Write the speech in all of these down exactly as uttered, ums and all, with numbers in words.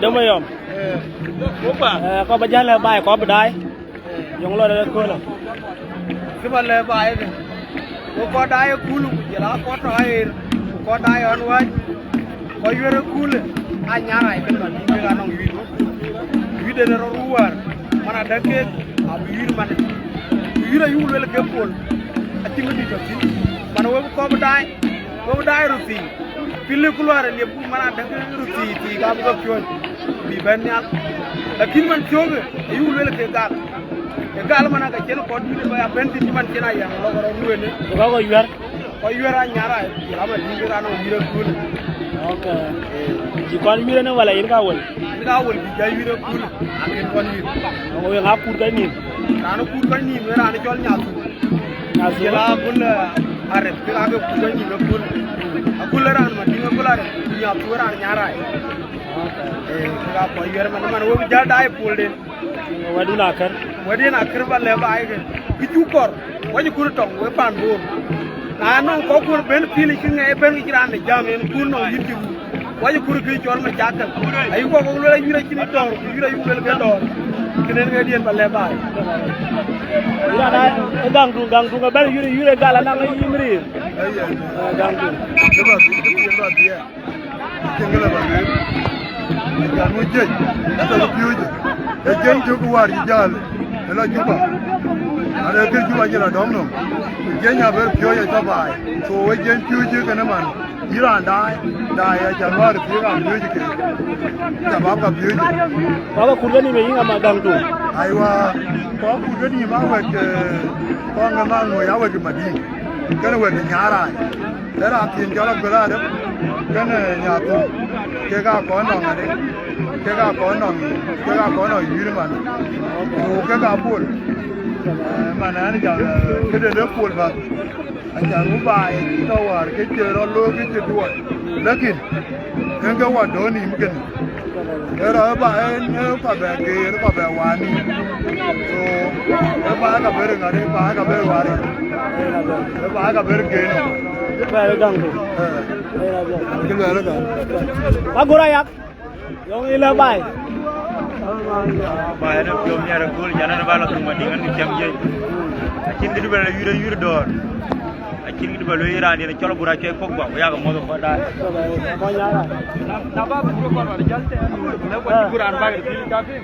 Dëmë yɔm. Eh, wok ba. Eh, kɔc ba jäl ë baai, kɔc bï daai. Eh. Yɔŋ lɔ de köölë. Kë ba lɛ baai ëdë. Wok kɔc daai ë kul, ku jël a kɔc tɔ aɣeer, ku kɔc daai ɣɔn wäc. Kɔc yuɛr ë kul, a nyarai kën man, bï kek anɔŋ yuic. Yuic den ë rɔt ruwär, man adäk kek, abï yuic man. Ku yuic ayuk luel ke pol, acïn kë dït tɔ thïn. Man wek kɔc bï daai, wek bï daai röt thïn. Pïl ku luaar ë liep ku man adäk röt thii thii ka bï ke piɔ̈ɔ̈c bï bɛ̈n nhial. Lakin man thiökë ayuk luel ke gal. Ë gal man aka cïn kɔt dït ba ya bɛ̈n thïn cï man cïn aya lɔ ke rɔt ruëënë. Ku ka kɔc yuɛ̈r. Kɔc yuɛ̈r anyar a jël ama dït ke raan ë wiir ë köölë. Ok. Cï kɔn wiir ënë wala yïn ka wël? Yïn ka wël bï jai wiir ë köölë. Akën kɔn wiir. Ku wek aa kut kɔc nïïm? Raan ë kut kɔc nïïm ë raan ë cɔl Nyathuk. Nyathuk. Jël a gul, eh, arɛp, kek ake kut anyïn akul. Akul ë raan ma tïŋ akul arɛp, ku Nyathuk ë raan nyarai. Eh, kek a kɔc yuɛ̈r man, man wek jäl daai pol den. Wɛ̈tdun akër. Wɛ̈tdun akër ba lɛ̈k baai ke. Kë cuk kɔr, wacï kur tɔŋ, wek pan Bor. Na nɔŋ kɔc kur ben pil cï ŋɛi ben cï raan de jam en kur nɔŋ yïn cï wut. Wacï kur kë cɔl macakal. Ayï kɔk kɔk luel ayï rɛc cïn dɔ̈ɔ̈r, ku yï rɛc luel ke dɔ̈ɔ̈r. Kënë en ke diën ba lɛ̈k baai. Yïn ana, ë gaŋ duŋ, gaŋ duŋ ëbɛ̈n yï, yï gal anaŋ yï mïrïïr. Ëë, gaŋ duŋ. Kë ba bï, kë bï, kë bï, cïn kë la ba lueel. Ë jam ë jiëc, ë tɔ̈ piööcë. Ë jiëc cök wäär cï jäl, ë la Juba. Ade kë Juba cï la dɔm nɔm. Ë jiëc abër piööcë tɔ̈ baai. So, ë jiëc piööcë kënë man. Yïn raan daai, daai acan wäär thiëëk an piööcë ke. Shabab ka piööcë. Waka kut ke nïm ye yïn ama gaŋ tuŋ. Aiwa, kɔc kut ke nïm a wɛ̈t, eh, kɔn ŋa ma ŋoi a wɛ̈t ke Mading. Kënë wɛ̈t ke Nyarai. Ë raan thiin cɔl Aguël Arep, kënë Nyathuk. Kek aa kɔn nɔŋ adï. Kek aa kɔn nɔŋ, kek aa kɔn nɔŋ yïr man. Ku kek aa pol. Eh, man an jam, eh, këde de pol bä. Acan wä baai tɔ wäär ke cï rɔt looi ke cï duɔɔt. Lakin, en ke wä dɔ̈ɔ̈r nïïm kënë. Ë rɔt ë ba en, ë kɔc bɛ geer, kɔc bɛ waan nïïm. So, ë ba ka ber ŋa, ë ba ka ber waar. Ë ba ka ber geer nïïm. Ba ë gaŋ du. Eh. Kë luɛɛl ë ka. Ba gör ayak. Yɔŋ ë lɛ̈k baai. Baai ënë piɔ̈u miɛt ë kööl, jɛn ënë ba lɔ thum adï ɣɛn kë cäm jiëc. Acïn kë dï bɛ lɔ yur ë yur dɔ̈ɔ̈r. Acïn kë dï bɛ lɔ yur raandiɛn ë cɔl Agur Acuɛi Pogba, ku yakë muɔ̈th ë kɔc daai. Na, na ba Agur ë kɔn wan jäl tɛ̈ɛ̈n, lëk wä cï Agur raan bak ë pïïr cak piŋ.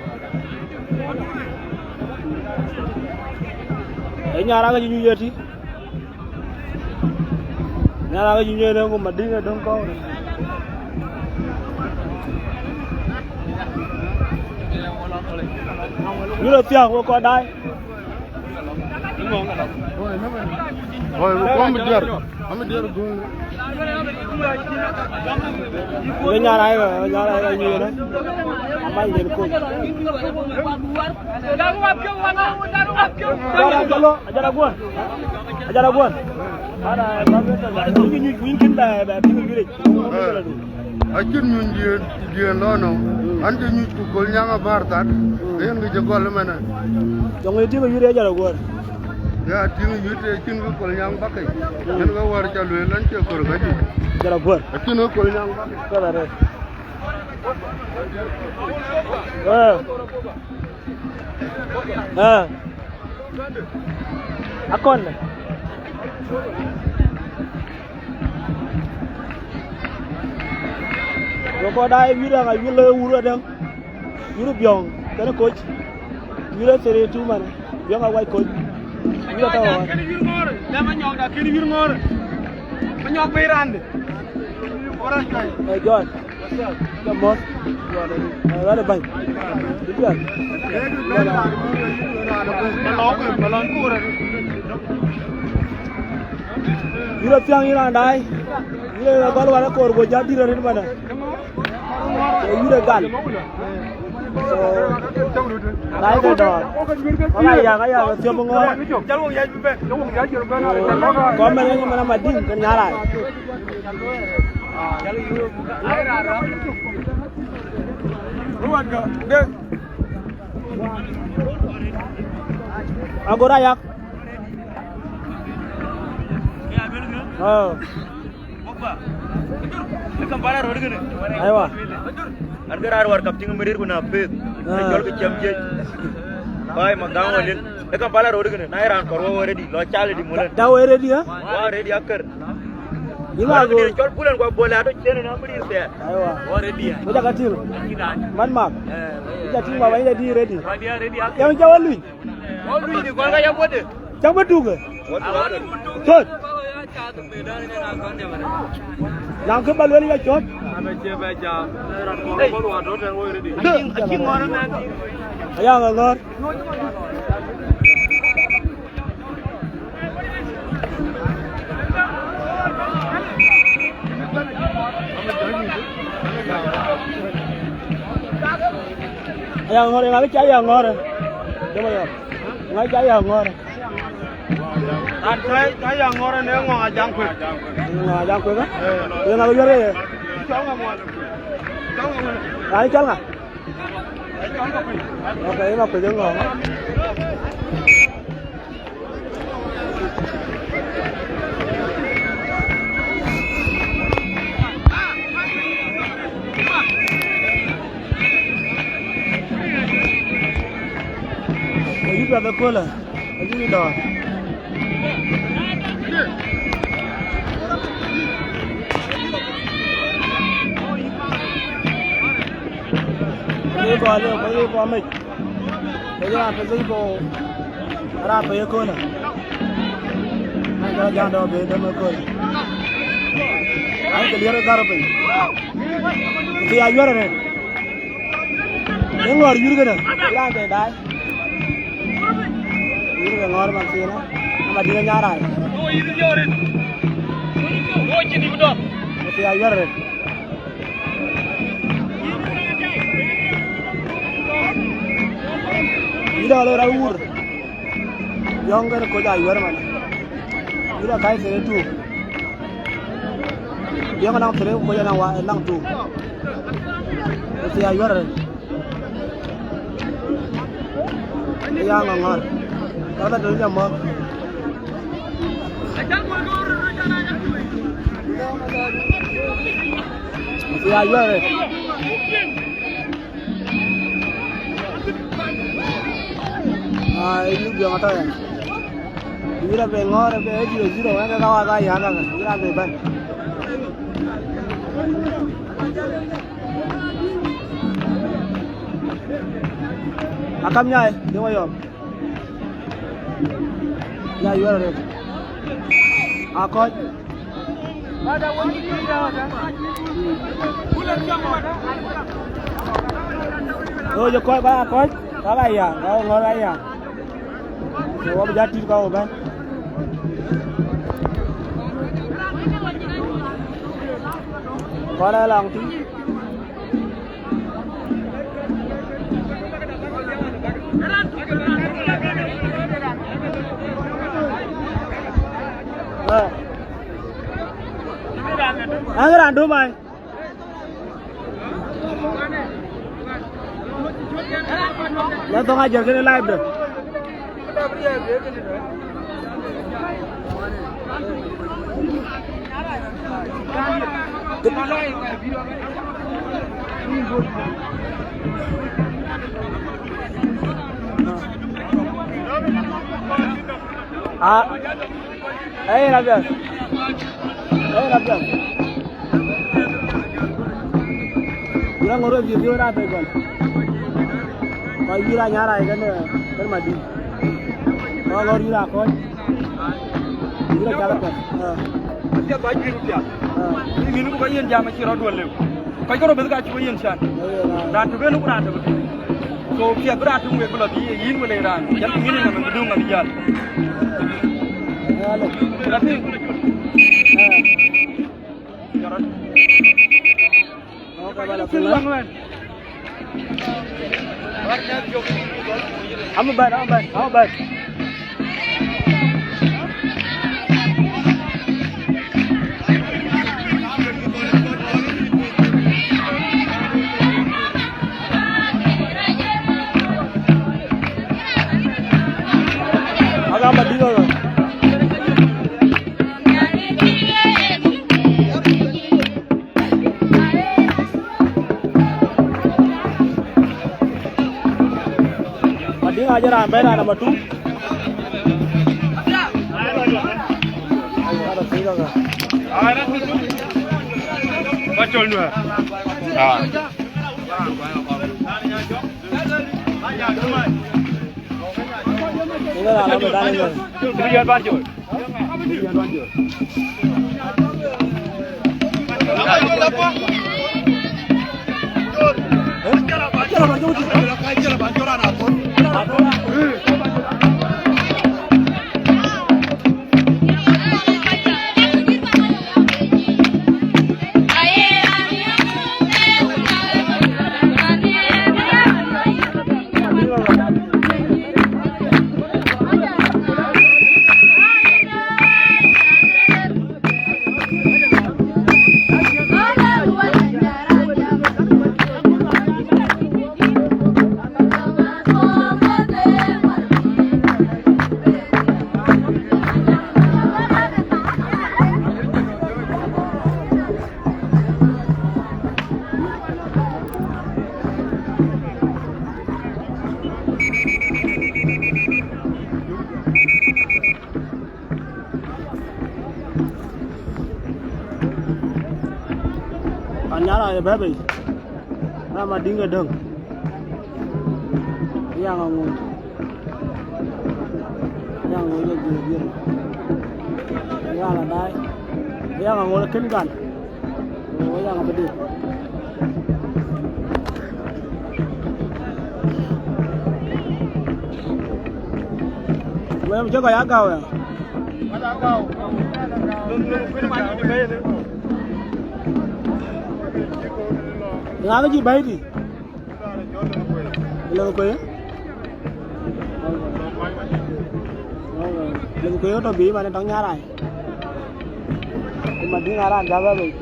Ë nyaar akë cï nyuc ëtï. Nhial ake cï nyuc ënë ku Mading ë döŋ kɔ̈u. Yurë thiäk wek kɔc daai. Oi, wek kuɔm bï diɛr. Am bï diɛr göl. Wek nyaar ai, nyaar ai nyuc ënë. Amac yen kony. Ajara guɔn. Ajara guɔn. Ana ba be ta. Ni nyuc win kin ba ba pin yure. Acïn nyuc diën, diën lɔ nɔ. An cï nyuc ku Kolnyaŋ abär that. Yen kë cï gɔl ëmënë. Jɔŋ ë tïŋ yure ajara guɔn. Ya tïŋ yure cïn kë Kolnyaŋ bakë. Yen kë wär ca lueel an cï kör ka juëc. Ajara guɔn. Acïn kë Kolnyaŋ bakë. Kala rɛ. Eh. Eh. Akɔn. Wek kɔc daai wiir ë ŋa, wiir le wur adäŋ. Wiir Biɔŋ, kënë Koc. Wiir ë thëri tu man. Biɔŋ awai Koc. Wiir ë tɔ̈ ɣɔn. Kënë wiir ŋɔ̈ɔ̈r, lɛ̈m anyɔk da kënë wiir ŋɔ̈ɔ̈r. Anyɔk bei rande. Ë Jɔn. Ke mɔ̈th. Ë, ɣɛn ë bäny. Dï piɛth. Yïn athiäŋ yïn raan daai. Yïn ë gɔl wal akoor, go jat dït arëët manë. Yïn ë gal. So, daai ke dɔɔr. Wala yak, yak thiɔp ŋɔ̈ɔ̈r. Kɔn mɛn ë mɛn ama dïŋ ke nyarai. Agora yak. Oh. Ë Kampala röt kënë. Aiwa. An, kë raan wär kap tiŋ Marir ku na peth. Ah. Ë cɔl kë cam jiëc. Baai Magaŋ wä lil. Ë Kampala röt kënë. Na ye raan kɔr wä wä ready. Lɔ cal di mulen. Da wä ready, ha? Wä ready akër. Yïn wä wär go. Kënë cɔl Bulen ku Abol ato cien na Marir thɛɛr. Aiwa. Wä ready. Ku jaka tiŋ. Man mak. Eh. Ku jaka tiŋ baba, yïn da di ready. Wä di ready akër. Yam ca wä luny. Wä luny di kɔn ka ya bode. Cak bä tuk. Cöt. Naŋ kë bä luel ya cöt. Aya ŋa ŋɔ̈r. Aya ŋɔ̈r, ŋa bï ca ya ŋɔ̈r. Dema yɔk. Ŋa ca ya ŋɔ̈r. An tɔ̈, tɔ̈ ya ŋɔ̈r ne ŋɔ̈ Ajaŋ Kuek. Ŋɔ̈ Ajaŋ Kuek, eh? Eh. Ye ŋa bï yɔ̈r ye? Cɔl ŋa ŋuɔl? Cɔl ŋa ŋuɔl? Ai, cɔl ŋa? Ai, cɔl ŋa kuec? Ok, ye ŋa kuec ye ŋɔ̈? Ayï piath ëköölë, ayï dɔ̈ɔ̈r. Ayï kɔn, ayï kɔn mec. Ayï raan peth, ayï kɔn, raan peth ëköölë. An, jɔl jam dɔ̈ɔ̈r bï dɔm ëköölë. An, ke liɛr ë dhär piny. Ku ya yuɛ̈r arëët. Ye ŋɔ̈r yïr kënë, raan de daai. Yïr ke ŋɔ̈r man thiinë, ama dïnë nyarai. Ku ya yuɛ̈r arëët. Yïn dɔ̈ɔ̈r ë rɔt wuur. Yɔ̈ŋ kën koc aa yuɛ̈r man. Yïn akäi thëre tuuk. Yɔ̈ŋ anaŋ thëre koc anaŋ wa, anaŋ tuuk. Ku thii aa yuɛ̈r arëët. Ë ya ŋɔ̈ŋɔ̈r. Ka la tɔ̈ jam mɔ̈k. Ku thii aa yuɛ̈r arëët. Aa, ë yïk biɔŋ atɔ̈ ya. Yïn rɔt be ŋɔ̈ɔ̈r, be zero zero, wën ke ka wath aa yäär kakë, yïn raan be bɛ̈n. Akam nyai, dëŋ wayɔ̈ɔ̈k. Ya yuɛ̈r arëët. Akɔc. Ë jɔ kɔc, kɔc akɔc, kɔc aya, kɔc ŋɔ̈r aya. So, wɔ bï jɔ tït kɔc wɔ bɛ̈n. Kɔn ë lɔŋ tïŋ. An, raan dum ai. Ya thɔŋ ajer kënë live de. Ah, eh, na bias. Eh, na bias. Yïn aŋɔ̈r ë dhiëth yïn raan tei gɔl. Kɔc yïn raan nyaar rac kën, kën madï. Kɔc ŋɔ̈r yïn raan kɔc. Yïn raan cal apiɛth. Ah. Apiɛth ba juëc apiɛth. Ah. Yïn ku ba yen jam acï rɔt duɔl lëu. Kɔc kërɔ beth ka cï ba yen can. Eh, na. Raan tök en ku raan tök. So, piɛth bï raan tök wek bï lɔ bï ye yïn wala ye raan. Jal ku yïn ë nɔm bï döŋ abï jäl. Eh, ale. Raan tïŋ. Eh. Jɔt rɔt. Amë bɛ̈n, amë bɛ̈n, amë bɛ̈n. Agamba dït ɣöö. Aja raan bɛ̈n raan number two. Ah. Ina raan number two. Pan Nyaragɔ̈k ë bɛ̈ɛ̈i bei, na Madiŋ ë döŋ, Riaŋ Aŋoot, Riaŋ Aŋoot ë dhiëëth dhiëëth, Riaŋ Adaai, Riaŋ Aŋoot ë kën gan, ku Riaŋ abï dït. Wek cï kɔc aa gäu ya. Ŋa kë cï bɛ̈ɛ̈i tï? Lëŋ kuëë? Lëŋ kuëë tɔ̈ bï man ë tɔŋ Nyaragɔ̈k. Ku Madiŋ aa raan gäu bei.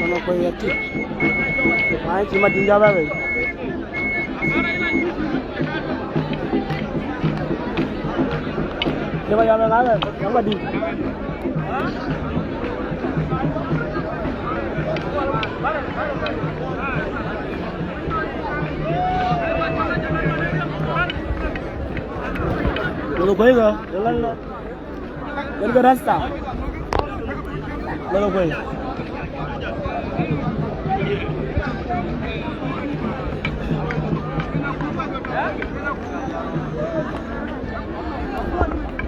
Lëŋ kuëë ye tït. Ai, cï Madiŋ gäu bei. Cï ba yɔm ë ŋa bɛ? Yɔm Madiŋ. Lëŋ kuëë kë, lëŋ kuëë. Yen ke rasta. Lëŋ kuëë.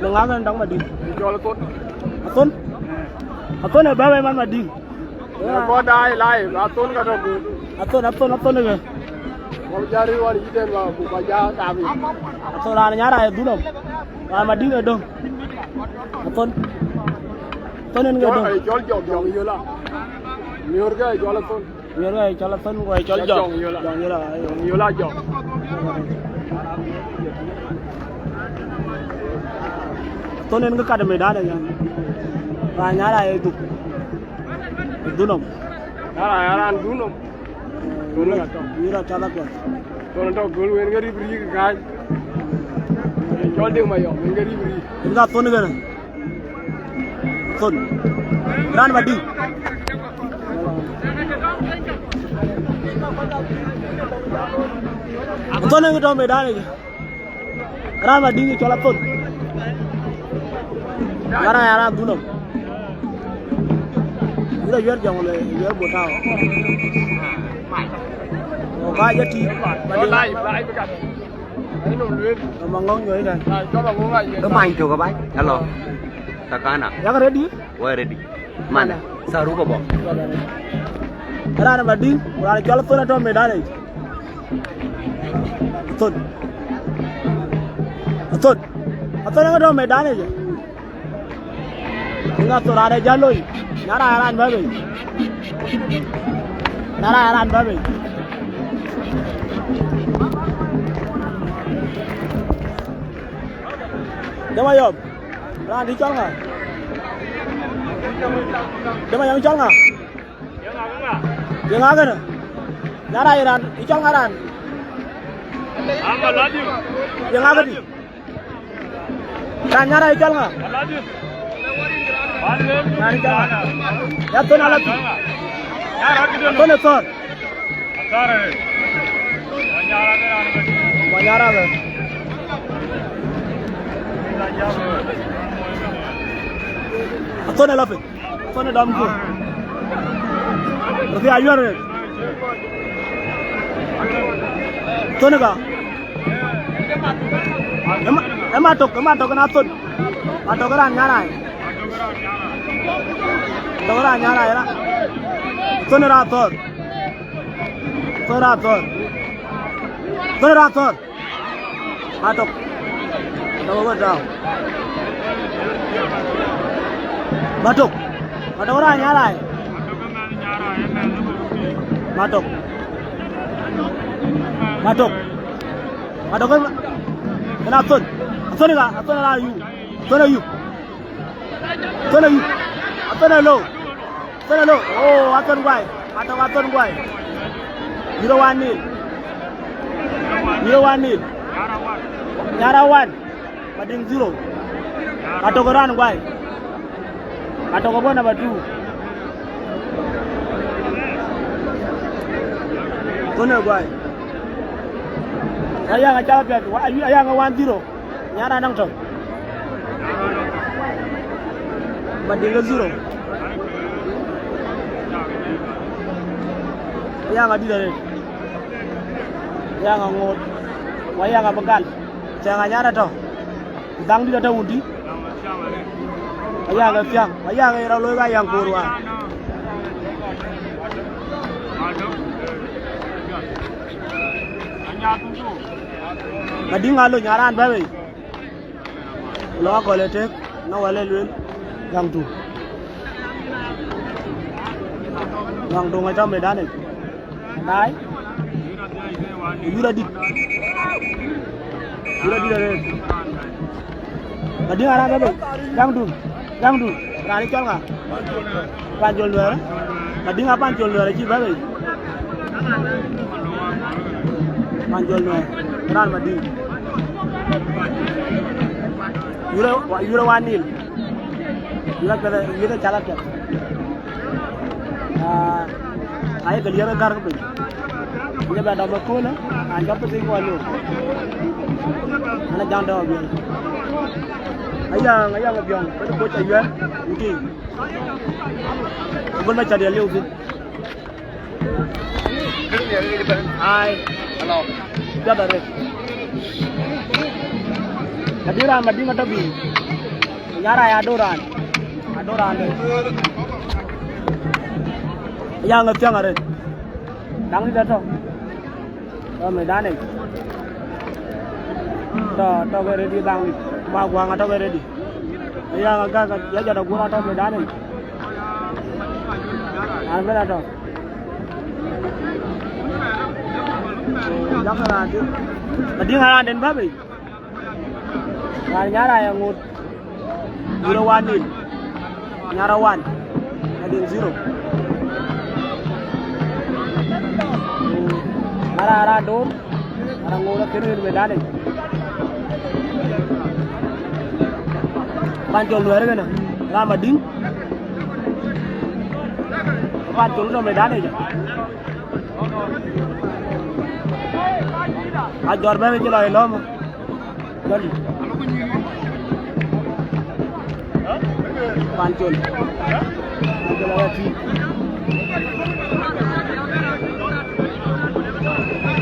Lëŋ ŋa kën dɔŋ Madiŋ? Cɔl Athon. Athon? Athon ë bɛ̈ɛ̈i bei man Madiŋ. Ë, kɔn daai live, Athon ka tɔ̈ göl. Athon, Athon, Athon ë kë. Kɔn jari wan yïden wa, ku ba ja tabi. Athon raan Nyaragɔ̈k ë dhunɔm. Raan Madiŋ ë döŋ. Athon. Athon en ke döŋ. Cɔl, cɔl Jɔk, Jɔk Yola. Miöör ke cɔl Athon. Miöör ke cɔl Athon, ku cɔl Jɔk. Jɔk Yola. Jɔk Yola. Jɔk Yola Jɔk. Athon en ke kat ë medan ë ya. Raan Nyaragɔ̈k ë dhuk. Ë dhunɔm. Nyaragɔ̈k ë raan dhunɔm. Yïn rɔt, yïn rɔt cath akuɔth. Thon tɔ̈ göl wen ke rip riik kany. Cɔl Deŋ Mayɔm wen ke rip riik. Yen ka Thon kënë. Thon. Raan Madiŋ. Thon ë tɔ̈ medan ë. Raan Madiŋ cɔl Athon. Ŋara ya raan dhunɔm. Yïn rɔt yuɛ̈r jɔŋ le yuɛ̈r bot tau. Ɣok ka jɔ tïït Madiŋ. Live, live kat. Ai nom lueel. Ë maŋɔ̈ŋ nyuɔ̈i tɛ̈n. Ë many tök ë bac. Hello. Takana. Yak ready? Wä ready. Mana. Sa ruk ë bɔ̈. Raan Madiŋ, ku raan cɔl Athon atɔ̈ medan ë. Athon. Athon. Athon ë tɔ̈ medan ë. Ŋa thou raan ë jal loi. Nyaragɔ̈k ë raan bɛ̈ɛ̈i bei. Nyaragɔ̈k ë raan bɛ̈ɛ̈i bei. Deŋ Mayɔm. Raan dï cɔl ŋa? Deŋ Mayɔm cɔl ŋa? Ye ŋa kënë? Nyaragɔ̈k ë raan, ë cɔl ŋa raan? Ye ŋa këdï? Raan Nyaragɔ̈k ë cɔl ŋa? Raan ë cɔl ŋa? Ya Thon ala Thon. Thon ë thɔ̈r. Manyara ke. Athon ë lɔ piny. Athon ë dɔm kor. Röth ya yuɛr rëët. Athon ë ka. Ë ma, ë ma tök, ë ma tök ëna Athon. Ma tök ë raan Nyarai. Tök ë raan Nyarai ëna. Athon ë raan thɔ̈ɔ̈r. Athon ë raan thɔ̈ɔ̈r. Athon ë raan thɔ̈ɔ̈r. Matok. Matok go down. Matok. Matok raan Nyarai. Matok. Matok. Matok ëna Athon. Athon ë ka, Athon ë raan yup. Athon ë yup. Athon ë yup. Athon ë low. Athon ë low. Oh, Athon guai. Matok Athon guai. Zero one nil. Zero one nil. Nyara one. Mading zero. Matok ë raan guai. Matok ë bɔ̈ number two. Athon ë guai. Ayaŋ aca piɛth. Wa-, Ayaŋ ë one zero. Nyara naŋ tök. Mading ë zero. Ayaŋ adït arëët. Ayaŋ aŋoot. Ku Ayaŋ abï gal. Cäŋ Anyar atɔ̈. Ku dhaŋ dït atɔ̈ wun dï. Ayaŋ ë thiäŋ. Ayaŋ ë rɔt looi ke Ayaŋ koor wäär. Mading alo Nyaran bɛ̈ wei. Lɔ akɔ̈l ë tek, na wal ë lueel, gaŋ tuŋ. Gaŋ tuŋ acä medanic. Daai. Yur adït. Yur adït arëët. Mading aran bɛ̈ bei. Gaŋ tuŋ. Gaŋ tuŋ. Raan ë cɔl ŋa? Pancol Nuɛɛr. Mading a Pancol Nuɛɛr acï bɛ̈ bei. Pancol Nuɛɛr. Raan Mading. Yurë, yurë wan nil. Yurë kë, yurë cala piɛth. Ah, ayek liɛr gär ke piny. Ye bɛ dɔm ëköölë, an jɔt piny kɔn yo. Ana jaŋ dɔm abiɛl. Ayaŋ, ayaŋ abiɔŋ, bɛ̈n koc ayuɛn, nti. Agol ma cat yɛ liu thïn. Ai. Hello. Piɛth arëët. Adï raan Mading atɔ̈ bï. Nyara ya do raan. Ado raan de. Ayaŋ ë thiäŋ arëët. Daŋ dït atɔ̈. Tɔ̈ medanic. Tɔ̈, tɔ̈ ke ready dhaŋ dït. Ma guaŋ atɔ̈ ke ready. Ayaŋ agak ya jɔt aguɔ̈r atɔ̈ medanic. An ben atɔ̈. Dak raan dït. Mading araan den bɛ̈ bei. Raan Nyara ya ŋot. Zero one nil. Nyara one. Mading zero. Nyara ara dor. Ara ŋot akën ɣet medanic. Pancol Nuɛɛr kënë. Raan Mading. Pancol tɔ̈ medanic. Ajɔr bɛ̈n cï lɔ ë lɔ̈ɔ̈m. Jɔl. Pancol. Pancol aya tïŋ.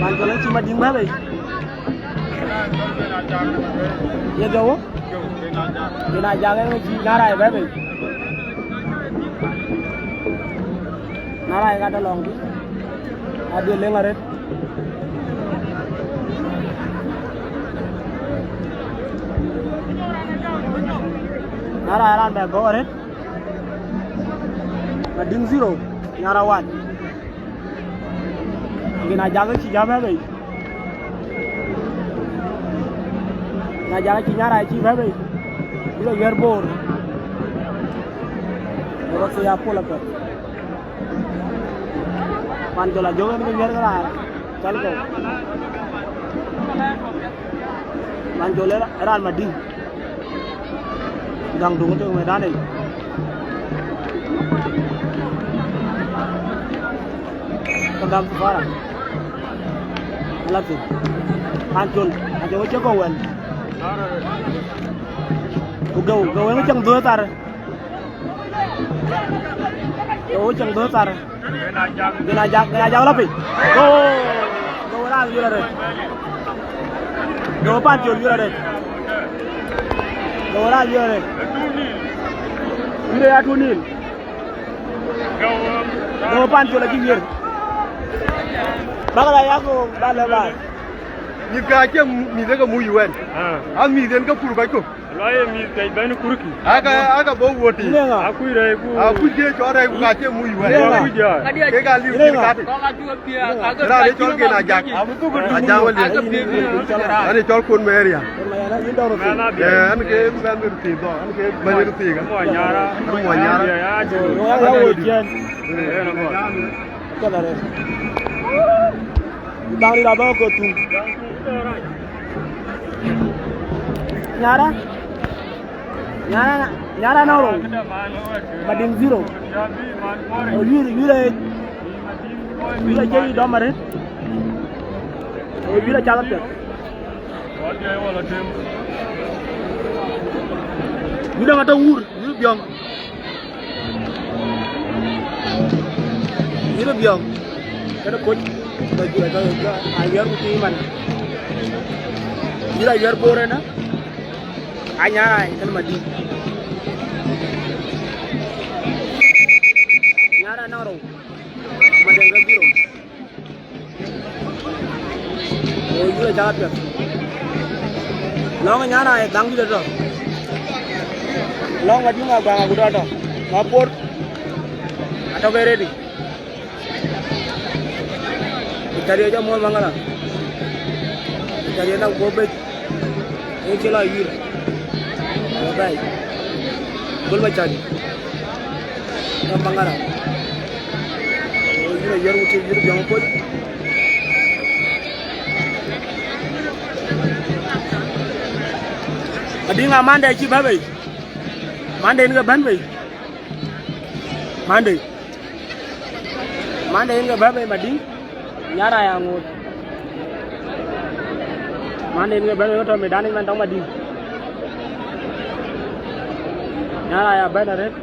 Pancol acï Mading bɛ̈ bei. Ye ke wo? Yen ajak en cï Nyara ë bɛ̈ bei. Nyara ë ka tɔ̈ lɔŋ dï. Adhil leŋ arëët. Nyara ë raan bɛ gɔ̈k arëët. Mading zero, Nyara one. Yen ajak cï jam ë bei. Yen ajak cï Nyara cï bɛ̈ bei. Bï ke wiɛ̈r Bor. Rɔt thii apol apiɛth. Pancol ajɔk en ke wiɛ̈r ke raan. Cɔl kɔ̈u. Pancol ë ra-, raan Mading. Gaŋ duŋ tök medanic. Ke gam safara. Lapin. Pan col, aca wek cï kɔ̈u wɛl. Ku geu, geu wek cäŋ dhuëëth thar. Geu wek cäŋ dhuëëth thar. Gina jak, gina jak lapin. Geu, geu raan wiɛl arëët. Geu pan col wiɛl arëët. Geu raan wiɛl arëët. Wiɛl ya two nil. Geu pan col acï wiɛl. Bak la yak ba lɛ ba. Mïth ka cie mïth ke mui wɛn. Ah. A mïth en ke pur kɔc kök. Lɔ ye mïth kec bɛ̈n kurki. Aka, aka bɔ̈ wuɔ̈t tï. Akuc rɛɛc ku. Akuc ke cɔl rɛɛc ku ka cie mui wɛn. Akuc jai. Ke ka liu kïn ka tï. Raan ë cɔl Gen Ajak. Ajak wä liu. An ë cɔl Kon Mɛɛria. Eh, an ke bɛ̈n röt thiëëk dhɔ. An ke bɛ̈n röt thiëëk. Muɔny Nyara. An Muɔny Nyara. Apiɛth arëët. Baŋ rït abä ke thum. Nyara. Nyara, Nyara na rou. Mading zero. Yur, yur, yur acie dɔm arëët. Yur acath apiɛth. Yur däŋ atɔ̈ wur, yur biɔŋ. Yïn ë biɔŋ, kënë koc, ayuɛɛr ku thii man. Yïn ayuɛɛr boor ënë, anyar ai, kënë madï. Nyar anɔŋ rou, madɛŋ ke dhïr rou. Ee, yïn acak apiɛth. Lɔ̈ŋ ë Nyara ë dhaŋ dït atɔ̈. Lɔ̈ŋ Madiŋ Aguaŋ agut atɔ̈. Ŋa Bor atɔ̈ ke ready. Ku cä riɔ̈c amuɔ̈th maŋala. Ku cä riɔ̈c na guɔ̈p bec. Ee cï lɔ yïr. Ë bɛ̈ɛ̈i. Gol Macäc. Ka Baŋara. Yïn ayuɛɛr ku thii, yïn biɔŋ ë koc. Adïŋ a Monday cï bɛ̈n bei. Monday yen ke bɛ̈n bei. Monday. Monday yen ke bɛ̈n bei Madiŋ. Nyara ya ŋoot. Monday yen ke bɛ̈n bei ke tɔ̈ medan yic man tɔŋ Madiŋ. Nyara ya bɛ̈n arëët.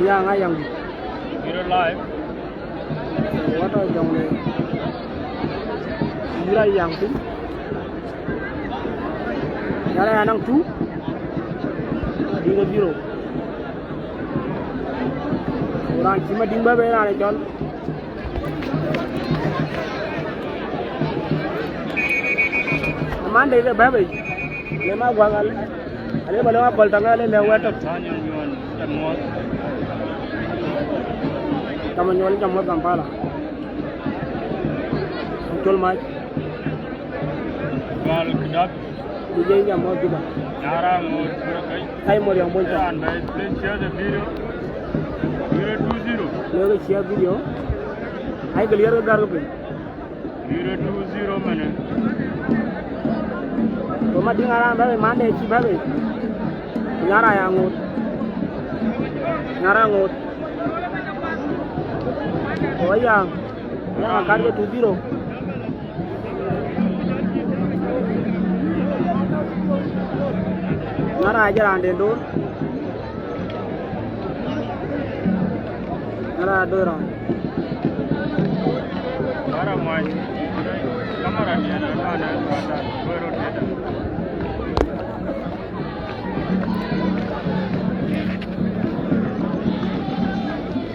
Ya ŋa yaŋ dït. Yïn ë live. Wata jɔŋ le. Yïn ë yaŋ thïn. Nyara ya naŋ two. Madiŋ ë zero. Ku raan cï Madiŋ bɛ̈n bei raan ë cɔl. Monday ke bɛ̈n bei. Le ma guaŋ ale. Ale ba lɔ akɔl taŋ ale lɛ wɛ̈t tök. Tama nyuɔl jam mɔ̈th Kampala. Col mac. Mal kidap. Di jeng jam mɔ̈th Juba. Nyara ŋoot kura kai. Kai mor yang boy. Ran bai play share the video. Zero two zero. Lege share video. Ai gelier ke gar ke piny. Zero two zero mene. Ku Madiŋ aran bɛ̈ bei Monday cï bɛ̈ bei. Nyara ya ŋoot. Nyara ŋoot. Ku aya. Aya kan ke two zero. Nyara aje raan den dor. Ara doi raan. Ara muɔny. Kamera ni ana ana ana ana doi rot keda.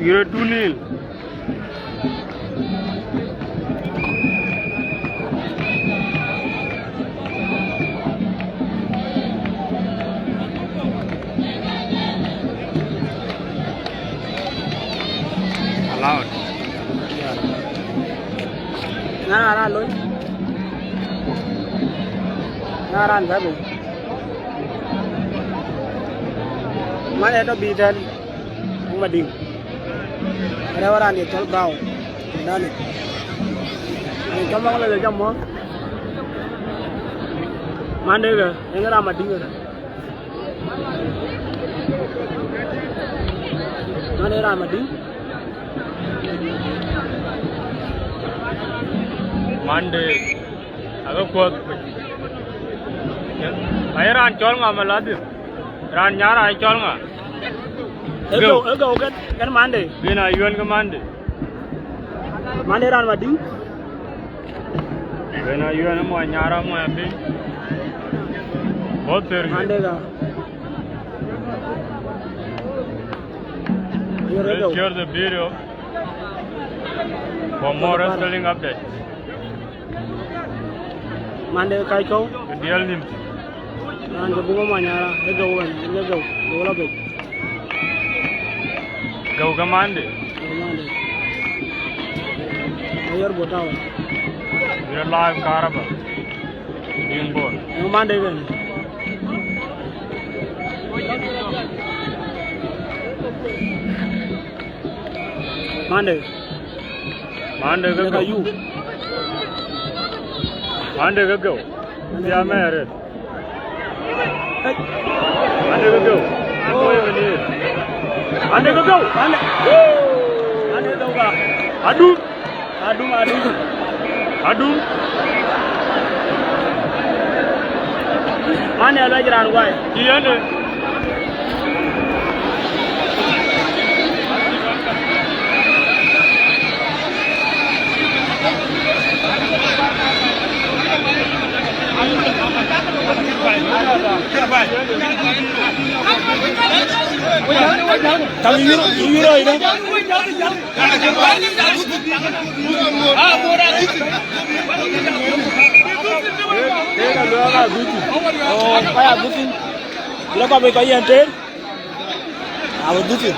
Zero two nil. Allowed. Na na na looi. Na ran bɛ̈ bei. Man ë tɔ̈ bï tɛ̈n. Wok Madiŋ. Rɛ̈ɛ̈u raan ye cɔl Brown. Dani. Ye cɔl Maŋ Lɛl jam mɔ̈th. Man de kë, yen ram Madiŋ kë. Man ë ram Madiŋ. Mande, ake kuɔth. Aye raan cɔl ŋa Maladhi? Raan nyar aye cɔl ŋa? Ë Geu. Geu, ë Geu kën, kën Mande. Bïn a yuɛn ke Mande. Mande raan Madiŋ. Bïn a yuɛn ë muɔny nyar amuɔny apiny. Both thirty. Mande ka. Aye raan Geu. Share the video for more wrestling update. Mande kac kɔ̈u. Ke diɛl nïm. Raan ke buk ë muɔny nyar, ë Geu wën, ë Geu, Geu lɔ bei. Geu ke Mande. Geu Mande. Ayer bot tau. Bï live karaba. Diŋ bor. Ë Mande kën. Mande. Mande ke Geu. Yu. Mande ke Geu. Bia mɛɛr. Mande ke Geu. Mande ke Geu. Mande. Mande ke Geu ka. Adum. Adum, adum. Adum. Mande aluɛc raan guai. Cï yɛn de. Kam yï yï rɔɔc dä. Oh, kɔc aguthin. Lɔ kɔc bei kɔc yɛn tëër. Abï dhuk thïn.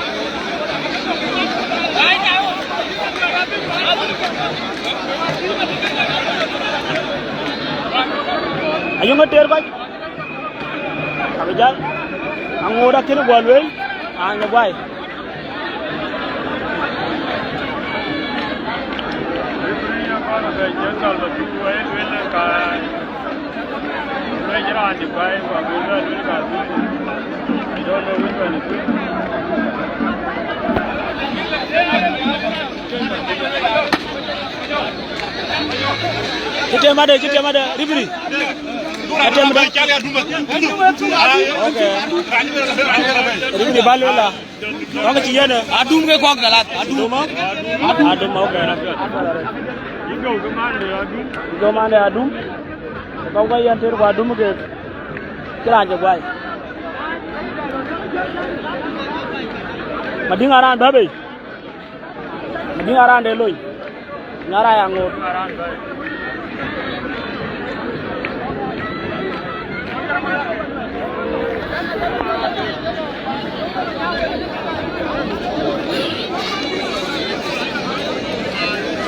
Ayöŋ ater kɔc. Abï jäl. Aŋoot akënë guɔ lueel. An, ë guai. I don't know which one is which. Kitem ade, kitem ade, ribiri. Kitem ade. Okay. Ribiri balola. Kɔ̈k cï yen, adum ke kɔ̈k galat, adum. Adum, adum, okay. Yï gɔu ke mande adum. Yï gɔu mande adum. Kɔ̈k ke yen tëër ku adum ke cï raan cï guai. Madiŋ araan bɛ̈ bei. Madiŋ araan de lony. Nyara ya ŋoot.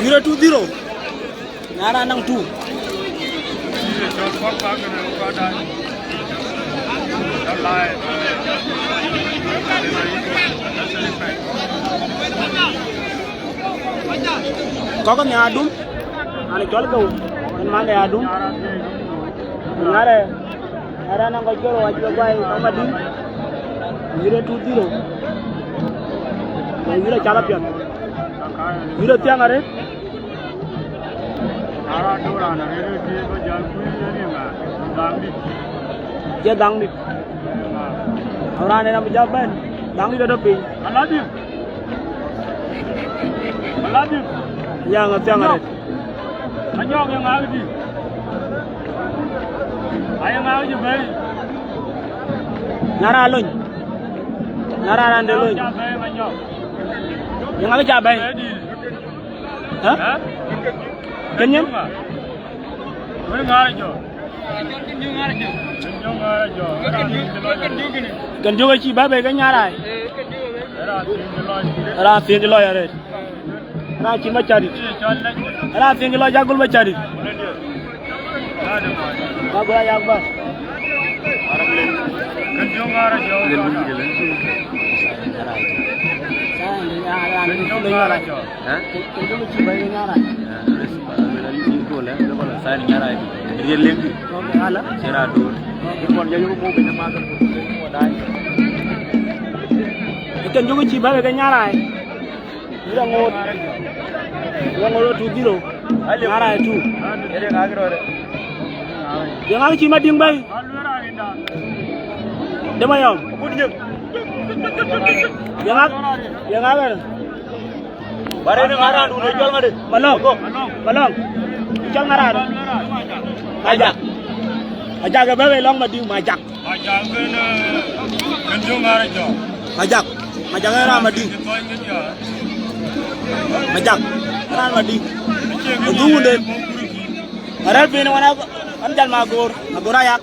Yure two zero. Nyara nang two. Kɔ̈k nhiaar adum, an cɔl Geu, en mande adum. Nyarɛ, nyarɛ nɔŋ kɔc cɔl wa cï guai kɔc Madiŋ. Yïrë two zero. Yïrë cath apiɛth. Yïrë thiäŋ arëët. Cie dhaŋ dït. Raan en abï jɔ bɛ̈n. Dhaŋ dït adɔ piny. Aladim. Aladim. Yaŋ athiäŋ arëët. Manyɔk ye ŋaak dï. Aye ŋaak jï bɛ̈i. Nyara lony. Nyara raan de lony. Ca bɛ̈i Manyɔk. Ye ŋaak ca bɛ̈i. Bɛ̈i dï. Hä? Hä? Kën nyin? Wën ŋaar jɔ. Kën diök acï bɛ̈ bei ke Nyarai. Raan thiëëc lɔc arëët. Raan cï Macädït. Raan thiëëc lɔc agul Macädït. Ba gua yak ba. Kën diök ŋaar jɔ. Kën diök ŋaar jɔ. Hä? Kën, kën jɔkï cï bɛ̈i ke Nyarai. Ah, yes, ba, ba, ba, yïn gol, eh, ba, ba, sign Nyarai di. Riel leng di. Okay, hala. Cï raan dur. Okay. Kɔn ja yök mo ben ma ka mo dai. Kën jɔkï cï bɛ̈i ke Nyarai. Ira ŋoot. Ira ŋoot two zero. Ŋarai two. Yeŋa cï Madiŋ bɛ̈i? Dema yɔm. Yeŋa, yeŋa bɛ̈n. Bare ni ŋaran du ne cɔl ŋade. Malɔŋ. Malɔŋ. Cɔl ŋaran. Ajak. Ajak ë bɛ̈n ë lɔŋ Madiŋ Majak. Majak kën, eh, kën jɔ ŋaran jɔ. Majak. Majak ë raan Madiŋ. Majak ë raan Madiŋ. Ë dhuunde. Arɛ̈ɛ̈r piny wan, wan jal Magor. Magor ayak.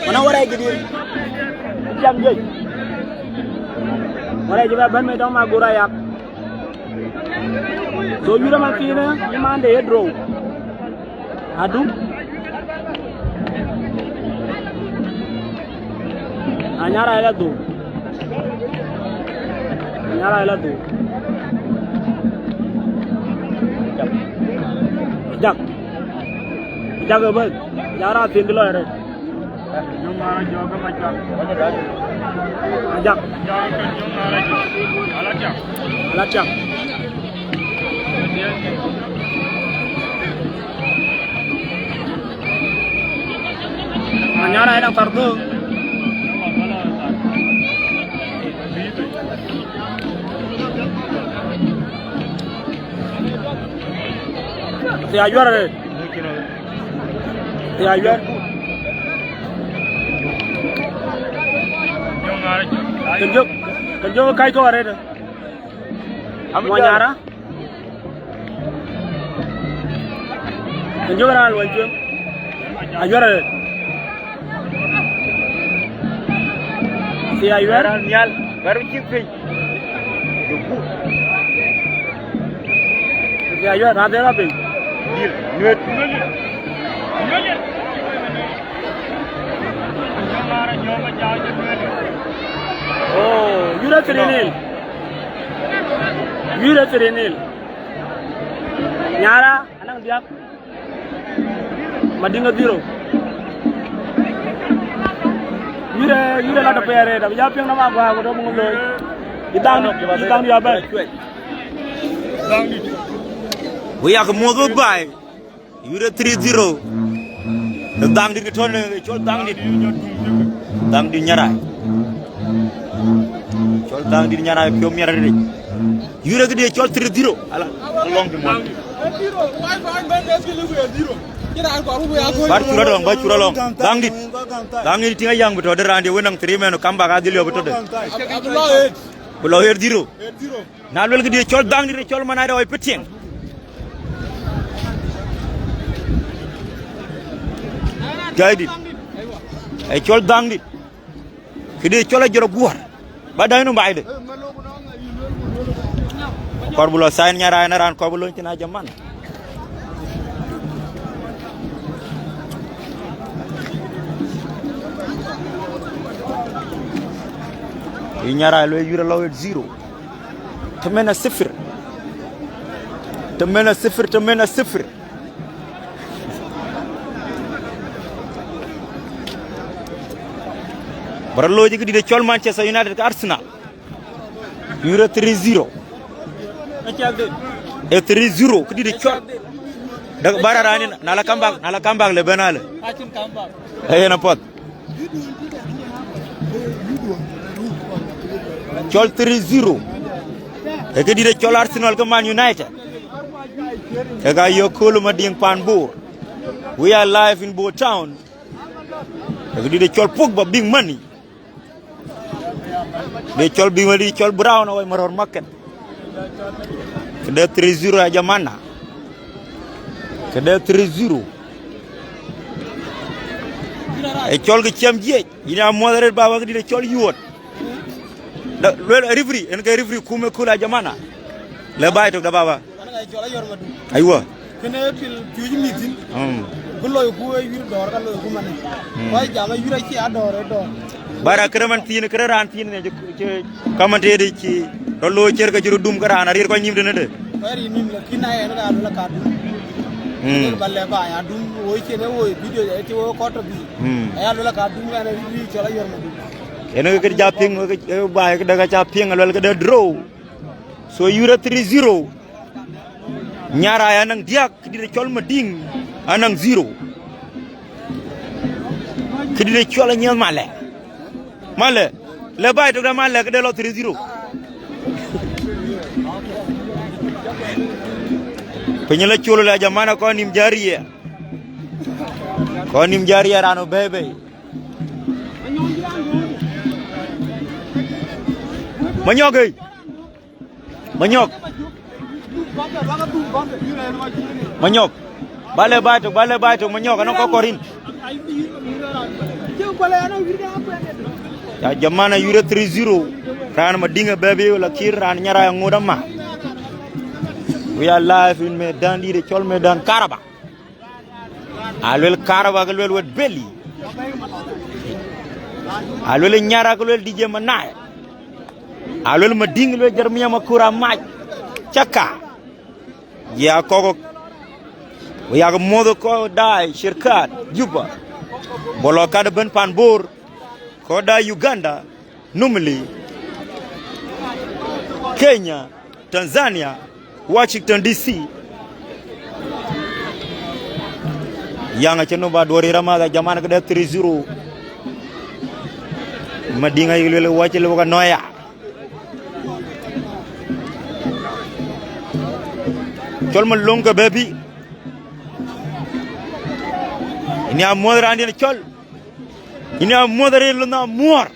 Mana wara gidi. Jam je. Wara jiba ban me dong Magor ayak. So yura man kine, ni man de draw. Adu. Anyara ila du. Anyara ila du. Jak. Jak ë bɛ̈n. Jak raan thiin kë lɔ ë rɛ̈ɛ̈r. Ajak. Ala tiam. Anyara ina kardu. Ya yuar re. Ya yuar. Kan jok, kan jok kai ko re. Mo nyara. Kan jok ran lo jok. Ayuar. Si ayuar. Ran nyal, baru cik piny. Si ayuar, ran de la piny. Dil, nuet. Oh, yura three nil. Yura three nil. Nyara, anang diak. Madiŋ zero. Yure, yure la de pere, da ya piŋ na ma gwa ko do mo lo. Idang, idang ya ba. We are more good by. Yure three zero. Dang dit ton, chol dang dit. Dang dit nyara. Chol dang dit nyara pio miara dit. Yure ke dia chol three zero. Ala, long di mo. Bar chura dong, bar chura long. Dang dit. Dang dit tinga yang beto de randi wenang three men kamba ka dilio beto de. Below eight zero. Na luel ke dia chol dang dit chol manade oi petieng. Guide it. Ai chol dang dit. Kidi cɔl ajɔr aguɔr. Ba daŋ nu baide. Kɔr bu lɔ sign nyara na ran kɔr bu lɔ tina jaman. Inyara lo yura lo zero. Tamena sifir. Tamena sifir, tamena sifir. Bara looi ke dide cɔl Manchester United ke Arsenal. Yura three zero. E three zero ke dide cɔl. Dak bara rani na la comeback, na la comeback le benale. Ayen apath. Cɔl three zero. E ke dide cɔl Arsenal ke Man United. Ke ka yo kolo mading pan Bor. We are live in Bor Town. Ke dide cɔl Pogba big money. De cɔl big money cɔl Brown away Maror Market. Ke de three zero ya jamana. Ke de three zero. E cɔl ke ciɛm jiec. Yina muɔth red baba ke dide cɔl yuot. Da luel referee en ke referee kume kula jamana. Le bai tok da baba. Aywa. Kene pil piuji mitin. Mm. Ku loy ku e yur dor ka loy ku mane. Mm. Koi jama yur aci ador e dor. Bara kere man tin kere ran tin ne je kaman te de ci. Ro lo cer ka juru dum ka ran arir ko nyim de ne de. Koi ri nim la kina en ka lo la ka dum. Mm. Ba le ba ya dum wo ci ne wo video e ti wo ko to bi. Mm. Ya lo la ka dum ya ne ri cɔl ayor ma dum. Ene ke ja piŋ ke ba ke de ka ja piŋ lo ke de draw. So yura three zero. Nyarai anɔŋ diäk, këdït cɔl Madiŋ anɔŋ zero. Këdït cɔl Anyiɛth Malɛ. Malɛ, le baai tök de Malɛ këde lɔ three zero. Piny la col la jamana, kɔn nïm jariɛ. Kɔn nïm jariɛ raan ë bɛ̈ɛ̈i bei. Manyɔk, ei. Manyɔk. Manyɔk. Ba le baai tök, ba le baai tök, Manyɔk, anɔŋ kɔc kɔɔr yïn. Ya jamana, yurë three zero. Raan Madiŋ ë bɛ̈ɛ̈i bei, lakin raan Nyarai aŋoot ama. We are live in Medan, dït ë cɔl Medan Karaba. Aluel Karaba, ke luel wet Beli. Aluel Nyara, ke luel D J Manai. Aluel Madiŋ, luel Jeremia Makura Mac. Caka. Ya kɔk. Ku yak muɔ̈th kɔc daai Shirkat, Juba. Bolo kat ben pan Bor. Kɔc daai Uganda. Numili, Kenya, Tanzania, Washington D C. Yaŋ acï nɔm ba duɔ̈r rït amäth, jamana, këde three zero. Madiŋ ayï luel wacï lëu ka nɔ̈ɔ̈ya. Cɔl Malöŋ ke bɛ̈ɛ̈i bei. Yïn ya muɔ̈th raandiɛ̈n cɔl. Yïn ya muɔ̈th arëët, Lunh Amuɔ̈r.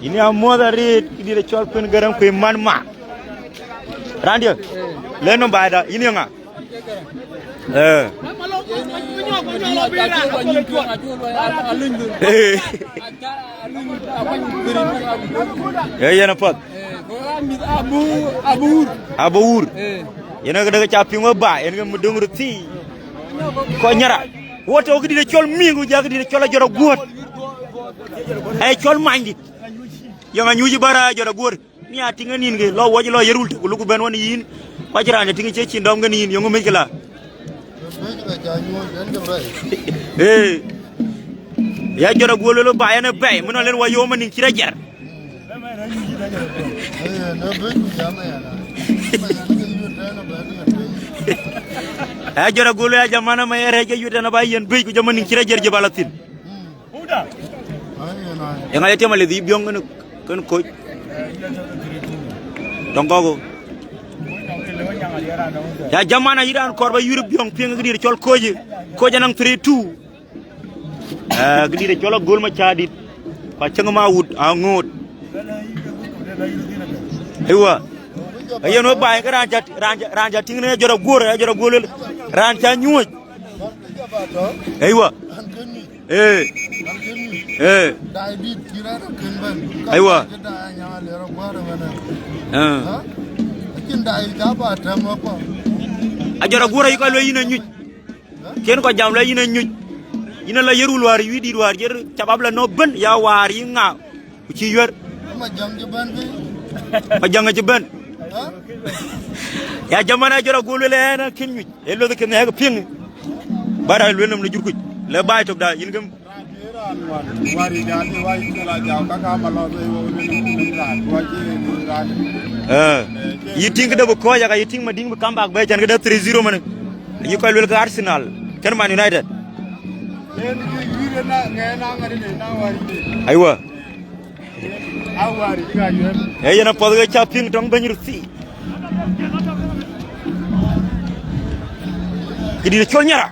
Yïn ya muɔ̈th arëët, këdït cɔl Kuën Gäräŋ, Kuën man ma. Raandiɛ̈, le nɔm baai da, yïn ye ŋa? Eh. Eh. Eh, yen apath. Abu, Abu Ur. Abu Ur. Yen ke dek ca piŋ we ba, yen ke Madiŋ röt thii. Kɔc Nyara. Wo tɔ̈ këdït cɔl Miŋ, ku ja këdït cɔl Ajɔt Aguɔ̈t. Ee cɔl manydït. Yɔŋ anyuc bara Ajɔt Aguɔ̈t. Ni a tïŋ ë nïn ke, lɔ wuɔc lɔ ye rul tök, ku luk bɛ̈n wën yïn. Ku acïn raan tïŋ cie cin dɔm ke nïn, yɔŋ mec ke la. Ee. Ya Ajɔt Aguɔ̈t luel ba yɛn ë bɛ̈ɛ̈i, mën nɔn len wa yom anïŋ cït ajɛr. Ajɔt Aguɔ̈t luel ya jamana, ma ye rɛ̈c ke yut ɛn aba yen bɛ̈ɛ̈i, ku jɔ ma nïŋ cït ajɛr jë ba la thïn. Eeŋa ye tiam alith yï Biɔŋ kën, kën Koc? Tɔŋ kɔ̈k. Ya jamana, yï raan kɔɔr ba yï Biɔŋ piŋ këdït cɔl Koc. Koc anɔŋ three two. Eh, këdït cɔl Agol Macädït. Ku Acäŋ Mawut aŋoot. Aywa. Ayen we baai ke raan ca, raan ca, raan ca tïŋ në Ajɔt Aguɔ̈t, Ajɔt Aguɔ̈t luel. Raan ca nyuɔ̈c. Aywa. Ee. Ee. Aywa. Ee. Ajɔt Aguɔ̈t ayï kɔc luel yïn anyuc. Kën kɔc jam luel yïn anyuc. Yïn ala ye rul wäär, yï dït wäär, yer cabab la nɔ̈k bën, ya wäär yï ŋa. Ku cï yuɛ̈r. Majäŋ acï bɛ̈n. Ya jamana, Ajɔt Aguɔ̈t luel ɛn akën nyuc. Ee lueth kën ë ke piŋ. Ba raan luel nɔm në jur kuc. Le baai tök da, yïn gëm. Eh, yï tïŋ këde bï kɔc, aka yï tïŋ Madiŋ bï comeback bɛ̈ɛ̈i, cän këde three zero mënë. Ayï kɔc luel ke Arsenal, kën Man United. Aywa. Ee, yen apath ke ca piŋ tɔŋ bɛ̈ny röt thii. Këdït cɔl Nyara.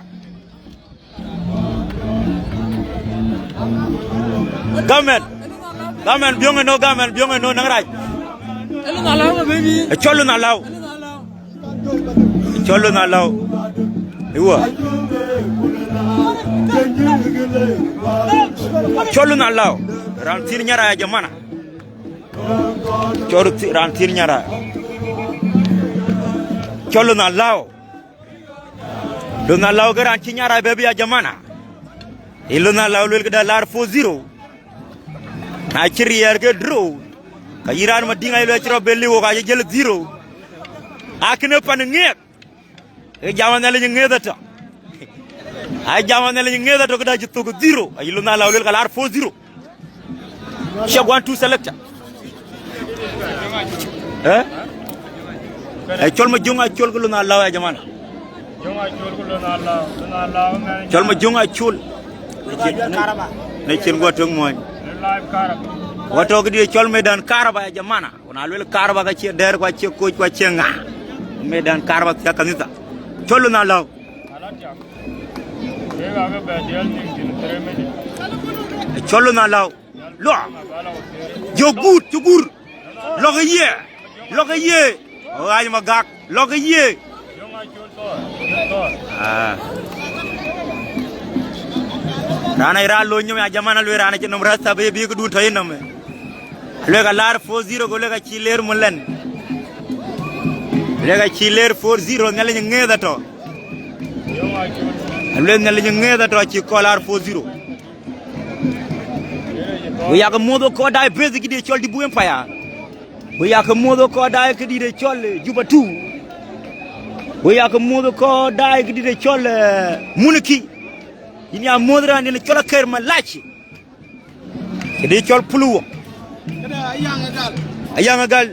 Gamen. Gamen Biɔŋ ënɔ, gamen Biɔŋ ënɔ, naŋ rac. Ë cɔl Lunh Alau. Cɔl Lunh Alau. Iwa. Cɔl Lunh Alau. Raan thïn Nyara ya jamana. Cɔl thi-, raan thïn Nyara. Cɔl Lunh Alau. Lunh Alau ke raan cï Nyara bɛ̈ɛ̈i bei ya jamana. Ë Lunh Alau luel këda lar four zero. Na cï riɛɛr ke draw, ka yï raan Madiŋ ayï luel cï rɔt ben liu wok acï jël zero. Akënë pan ŋiɛth. Ë jam Nhialic ŋiɛth atɔ̈. Aa jam Nhialic ŋiɛth atɔ̈, këda cï thök zero. Ayï Lunh Alau luel ka lar four zero. Check one, two, selector. Eh? Ë cɔl Majöŋ Acol ke Lunh Alääu ya jaman. Majöŋ Acol ke Lunh Alääu, Lunh Alääu mɛn. Cɔl Majöŋ Acol. Në cin guɔ töŋ muɔny. Live Karaba. Wa tɔ̈ këdï cɔl medan Karaba ya jamana. Ku na luel Karaba ka cie dɛɛr, ku acie koc, ku acie ŋa. Medan Karaba thiak kanitha. Cɔl Lunh Alääu. Ala tiak. Ye ka ke bɛ diɛl nïm thin three minutes. Cɔl Lunh Alääu. Lɔ. Jɔ gut, cï gur. Lɔk ye. Lɔk ye. Ɣaac Magak. Lɔk ye. Ah. Raan ë raan lony nyom ya jaman, aluel raan acï nɔm rasta bï bï këdun tɔ̈ yenɔm. Aluel ka laar four zero, go luel ka cï leer mulɛn. Luel ka cï leer four zero, Nhialic ŋeeth atɔ̈. Aluel Nhialic ŋeeth atɔ̈, cï kɔc laar four zero. Ku yak muɔ̈th kɔc daai beth këdï cɔl Dibu Empire. Ku yak muɔ̈th kɔc daai këdï cɔl, eh, Juba two. Ku yak muɔ̈th kɔc daai këdï cɔl, eh, Muniki. Yïn ya muɔ̈th raan dïn cɔl Aker Malachi. Këdï cɔl Puluwo. Ayaŋ Agal.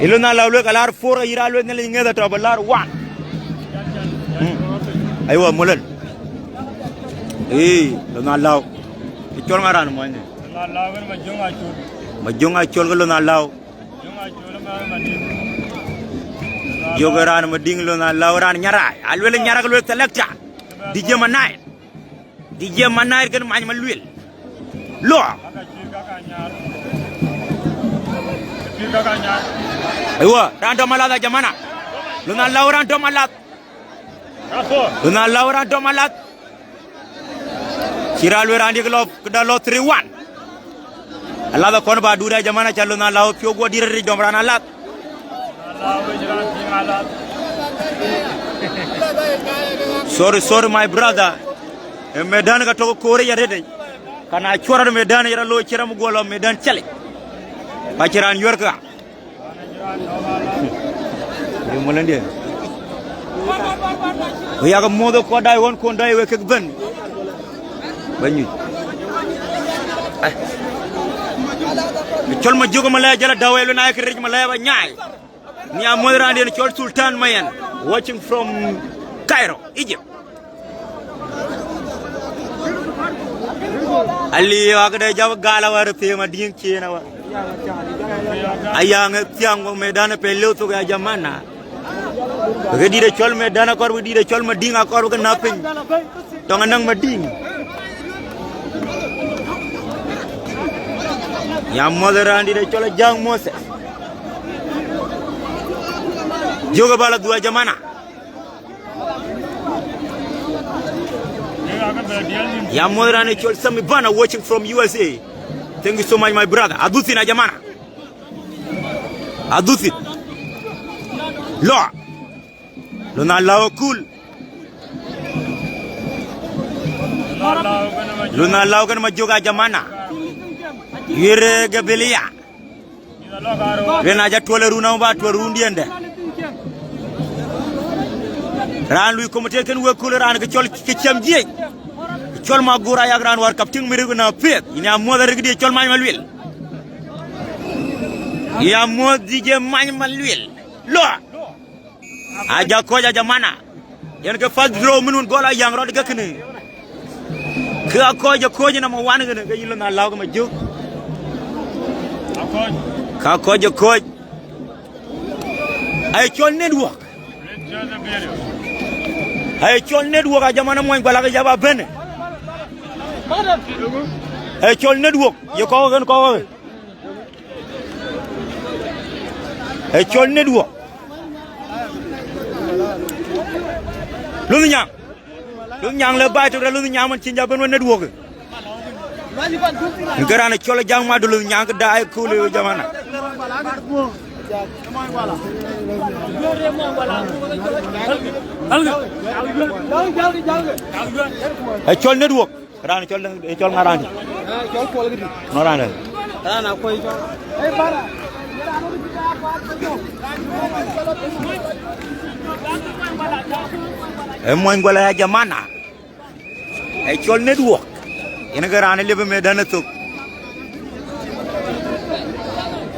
Ë Lunh Alääu luel ka laar four, ayï raan luel Nhialic ŋeeth atɔ̈ bï laar one. Mm. Aywa, mulɛn. Ee, Lunh Alääu. Ë cɔl ŋa raan muɔnyde? Lunh Alääu ë Majöŋ Acol. Majöŋ Acol ke Lunh Alääu. Majöŋ Acol ë mɛn Madiŋ. Jök ë raan Madiŋ, Lunh Alääu raan Nyarac. Aluel Nyarac, luel selector. D J Manair. D J Manair kën Many Maluel. Lɔ. Aywa, raan dɔm alath ya jamana. Lunh Alääu raan dɔm alath. Lunh Alääu raan dɔm alath. Cï raan luel raan diëk lɔ, këda lɔ three one. Alath akɔn ba duut ya jamana, ca Lunh Alääu piɔ̈u guɔ dït rëtic dɔm raan alath. Sorry, sorry, my brother. Ë medan ka tɔ̈ koor ya rëtic. Ka na cuɔr rɔt medan ya rɔt looi cï ram guɔ lɔ medan calic. Ba cï raan yuɛ̈r ka. Ë mulɛndiɛn. Ku yak muɔ̈th kɔc daai ɣɔn kuɔn daai wek kek bɛ̈n. Ba nyuc. Ai. Cɔl Majöŋ Malaya jala dawe lo na kë rec Malaya ba nyaai. Ni amuɔ̈th raandiɛn cɔl Sultan Mayen, watching from Cairo, Egypt. Ali wa këde jab gal awär thiëëŋ Madiŋ cien awär. Ayaŋ ë thiaŋ wok medan ë pel lëu thok ya jamana. Ke dït ë cɔl medan akɔr, ke dït ë cɔl Madiŋ akɔr, ke na piny. Tɔŋ anäŋ Madiŋ. Ya muɔ̈th raan dït ë cɔl Ajaŋ Moses. Jök ë bal adhua jamana. Ya muɔ̈th raan ë cɔl Sami Bana watching from U S A. Thank you so much, my brother. Adhuthina jamana. Adhuthit. Lɔ. Lunh Alääu akul. Lunh Alääu kën Majöŋ a jamana. Yere gabilia. Rin aja tuɔl run, ba tuɔl run diɛndɛ. Raan lui komite kën wek kul raan ke cɔl ke cam jiec. Cɔl Magur ayak raan war kap tiŋ miri na pieth. Ini amuɔ̈th rik di cɔl Many Maluel. Ya muɔ̈th D J Many Maluel. Lɔ. Aja kɔc aja mana. Yen ke first draw min wun gɔl Ayaŋ rɔt ke kënë. Ke akɔc akɔc number one kënë ke yï Lunh Alääu ke Majöŋ. Ka kɔc akɔc. Ai cɔl network. Ai cɔl network a jamana muɔny guala ke jaba bene. Ai cɔl network. Ye kɔk ken kɔk. Ë cɔl network. Lunh Nyaŋ. Lunh Nyaŋ le bai tök rɛ Lunh Nyaŋ man cïn ja ben wën network. Ke raan ë cɔl Ajaŋ Madu Lunh Nyaŋ ke daai kul ë jamana. Ë cɔl network. Raan cɔl, cɔl ŋa raan? Cɔl Kuɔl këdï. No raan. Raan akuɔi cɔl. Ë muɔny guala ya jamana. Ë cɔl network. Yen ke raan ë liep ë medan ë thok.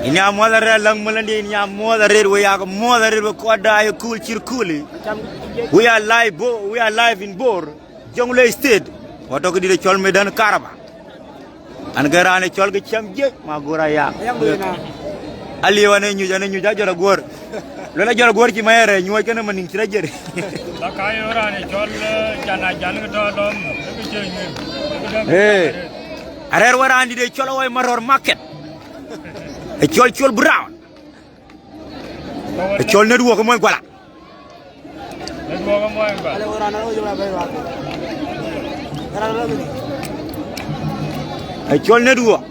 Yïn ya muɔth arëët, läŋ Malindi, yïn ya muɔth arëët, we yak muɔth arëët, we kɔc daai ë kööl cït kööl. We are live, Bo-, we are live in Bor, Jonglei State. Ku atɔ̈ këdït ë cɔl Medan Karaba. An, ke raan ë cɔl ke cam jiëc, ma gör aya. Aliu an ë nyuc, an ë nyuc, ajɔl aguɔ̈r. Luel ajɔl aguɔ̈r cï ma ë rɛɛc nyuɔɔc kënë ma nïŋ cï rɛc jël. Ee, arɛɛr wä raan dït ë cɔl awai Marɔr market. Ë cɔl Col Brown. Ë cɔl Network ë mony Kuala. Ë cɔl Network.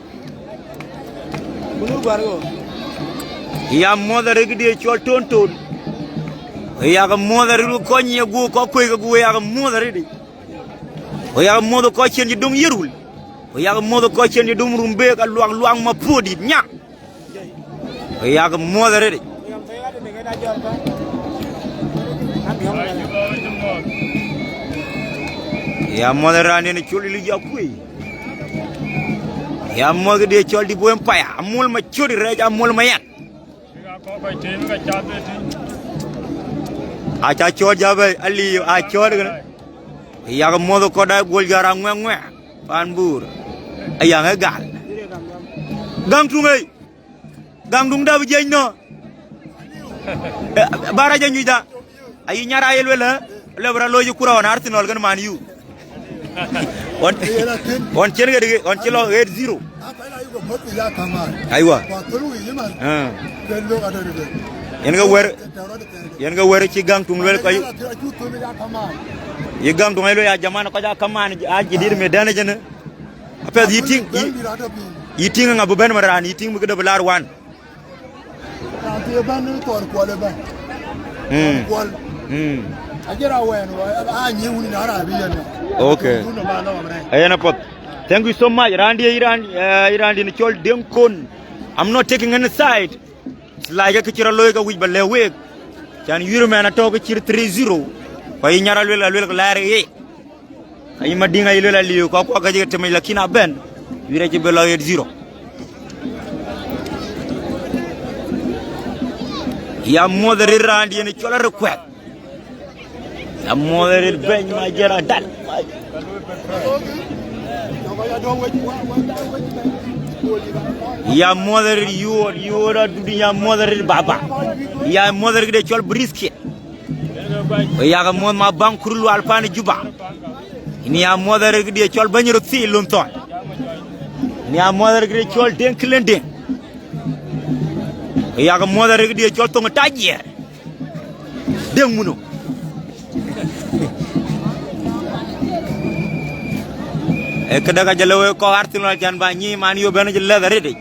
Ya muɔth arëk dï ë cɔl Tonton. Yak muɔth arëk kɔc nyiɛ guɔ kɔc kuec ke guɔ yak muɔth arëk dï. Yak muɔth kɔc cien cï döŋ yërul. Yak muɔth kɔc cien cï döŋ rum beek aluak luak ma puɔ̈u dït nyak. Yak muɔth arëëtic. Ya muɔth raan yen col ilic akuëi. Ya muɔth këdï cɔl dï buem paya. Amuɔl ma cöt rɛɛc amuɔl ma yɛn. Aca cɔɔt ja bɛ̈i aliu a cɔɔt kënë. Yak muɔth kɔda guöl jɔra ŋuɛk ŋuɛk. Pan buur. Ayaŋ ë gal. Gaŋ tuŋ ei. Gaŋ duŋ dap jiëc nɔ. Eh, bara jɛ nyuc da. Ayi nyara ye luel, eh? Le bra loji kura on Arsenal kën Man U. On, on cien ke digi, on cilo eight zero. Aiwa. Ah. Yen ke wer, yen ke wer ci gaŋ tuŋ luel kɔc. Yi gaŋ tuŋ ai luel ya jaman kɔc a kaman a jidir me dane jene. Apɛth yï tïŋ, yï, yï tïŋ ŋa bï bɛ̈n maran, yï tïŋ bï këde bï laar wan. Raan thiëëp bɛ̈n thɔn kuɔl ëbɛ̈n. Mm. Kuɔl. Mm. Ajël a wɛn wɔ, a nyiëë wun na raan bï yɛn. Okay. Wun ëbɛ̈n lɔ amrɛ. Ayen apuɔth. Thank you so much. Raan dië, raan, eh, raan dië cɔl Deŋ Kon. I'm not taking any side. Like kë cï rɔt looi ke wïc ba lëu week. Can yïr mɛn atɔ̈ ke cïr three zero. Ku ayï nyar aluel, aluel ke lɛɛr ye. Ayï Madiŋ ayï luel aliu, kɔc kuɔ ke cï ke tëmec, lakin abɛ̈n, wïïr acï bï lɔ eight zero. Ya muɔth rït raan diën cɔl arëk kuɛth. Ya muɔth rït bɛ̈ny ma jɛr adat. Ya muɔth rït yuɔɔt, yuɔɔt adut, ya muɔth rït baba. Ya muɔth rït de cɔl brisket. Ku yak muɔth ma baŋ kur lual pan Juba. Yïn ya muɔth arëk këdï cɔl bɛ̈ny röt thii lon thɔn. Yïn ya muɔth arëk këdï cɔl Deŋ Kilëndeŋ. Ku yak muɔth arëk këdï cɔl thoŋ tajiɛɛr. Deŋ muno. Ee këdë ka jël wek kɔk Arsenal can ba nyi Man U bɛ̈n jël lɛth arëtic.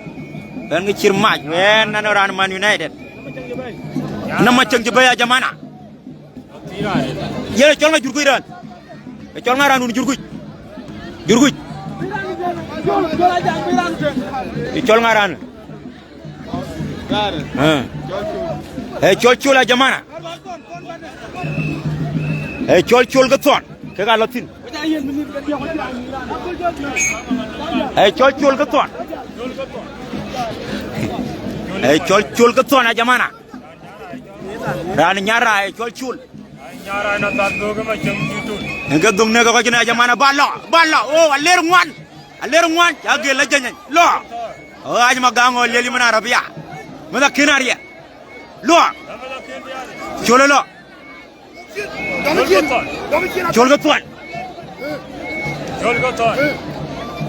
Bɛ̈n ke cïr mac, wɛɛn nɔn raan Man United. Nɔm ma cieŋ cï bɛ̈i a jamana. Yen ë cɔl ŋa jurkuc raan? Ë cɔl ŋa raan wun jurkuc? Jurkuc. Ë cɔl ŋa raan? Ë. Ë cɔl col a jamana. Ë cɔl col ke thɔn. Ke ka lɔ thïn. Ë cɔl col ke thɔn. Ë cɔl col ke thɔn a jamana. Raan nyar raai cɔl cul. Nyar raai na thar dhok ëma cäŋ cï tun. Ëŋ ke dhuk nek kɔc cïn a jamana ba lɔ, ba lɔ. O, aler ŋuan. Aler ŋuan. Ca gel la jɛny. Lɔ. O, ac ma gaŋ ɔ liel yï man Arabia. Meth akën ariɛl. Lɔ. Col ë lɔ. Col ke thuan. Col ke thuan.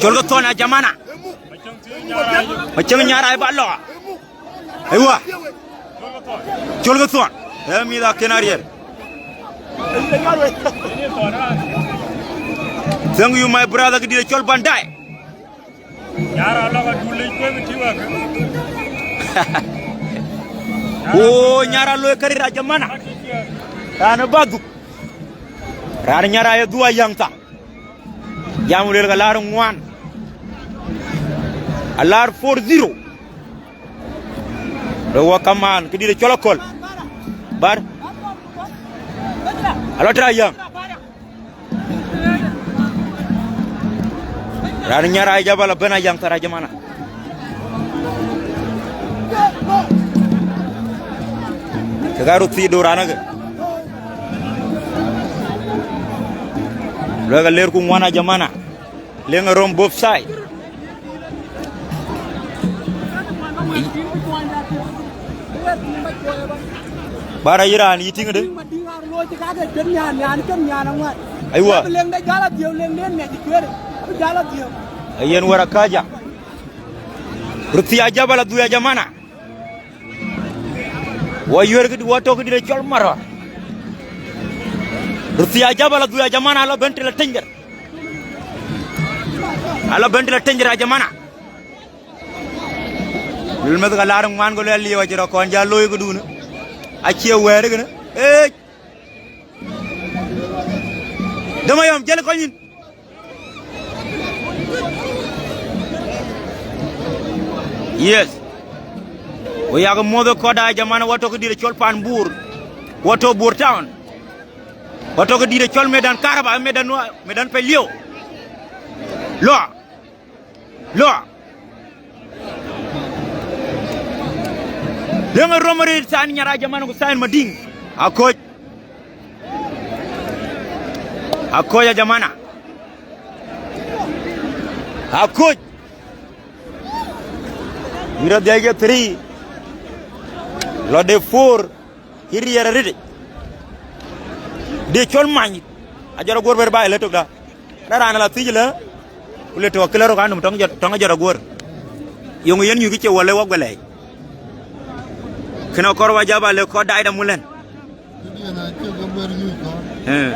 Col ke thuan a jamana. Ma cäŋ nyar raai ba lɔ. Aywa. Col ke thuɔn. Ee mïth akën ariɛl. Thank you, my brother, këdït cɔl Bandai. Nyara lɔ ka dul lec kueŋ tiwa ke. Wo nyara looi kërit a jamana. Raan ë ba dhuk. Raan nyara ye dhua yaŋ tha. Jam luel ka laar ŋuan. A laar four zero. Röt wä kamaan, këdït cɔl aköl. Bär. Alɔ tëra yäŋ. Raan nyar a jabal abën a yäŋ thar a jamana. Ke ka röt thiëëc dor anake. Luɛk alerku ŋuan a jamana. Leŋ a röm both side. Bara yï raan yï tïŋ de. Aywa. Ayen wär akaja. Röt thiëëc a jabal adhui a jamana. Wa yuɛr këdï, wa tɔ̈ këdï de cɔl marɔr. Röt thiëëc a jabal adhui a jamana, ala bɛ̈n tël a tenyder. Ala bɛ̈n tël a tenyder a jamana. Lul meth ka lar ŋuan, go lɛl liëëu acï rɔ kɔn ja looi këdun. Acie wɛɛr kënë. Eec. Däm ayɔm, jël kɔc nyin. Yes. Ku yak muɔ̈th ë kɔ̈da jamana, wa tɔ̈ këdït cɔl pan Bor. Wa tɔ̈ Bor Town. Wa tɔ̈ këdït cɔl medan karaba, medan wa, medan pe lieu. Lɔ. Lɔ. Leŋ a röm arëët than nyara jamana ku than Madiŋ. Akoc. Akoc a jamana. Akoc. Wïïr adhiac ke three. Lɔ de four. Cï riɛɛr arëët. De cɔl many. Ajɔt aguɔ̈r bɛ̈r ba ë lë tök da. Raan raan ala thiëc lë. Ku le tök akëlë rok anum tɔŋ jɔt, tɔŋ ajɔt aguɔ̈r. Yöŋ yen nyuc kë cie wɔ le wɔ guɛlɛɛc. Kënë kɔr wa jaba le kɔr daai da mulɛn. Këdiɛn acï ke bɛ̈r nyuc kɔn. Eh.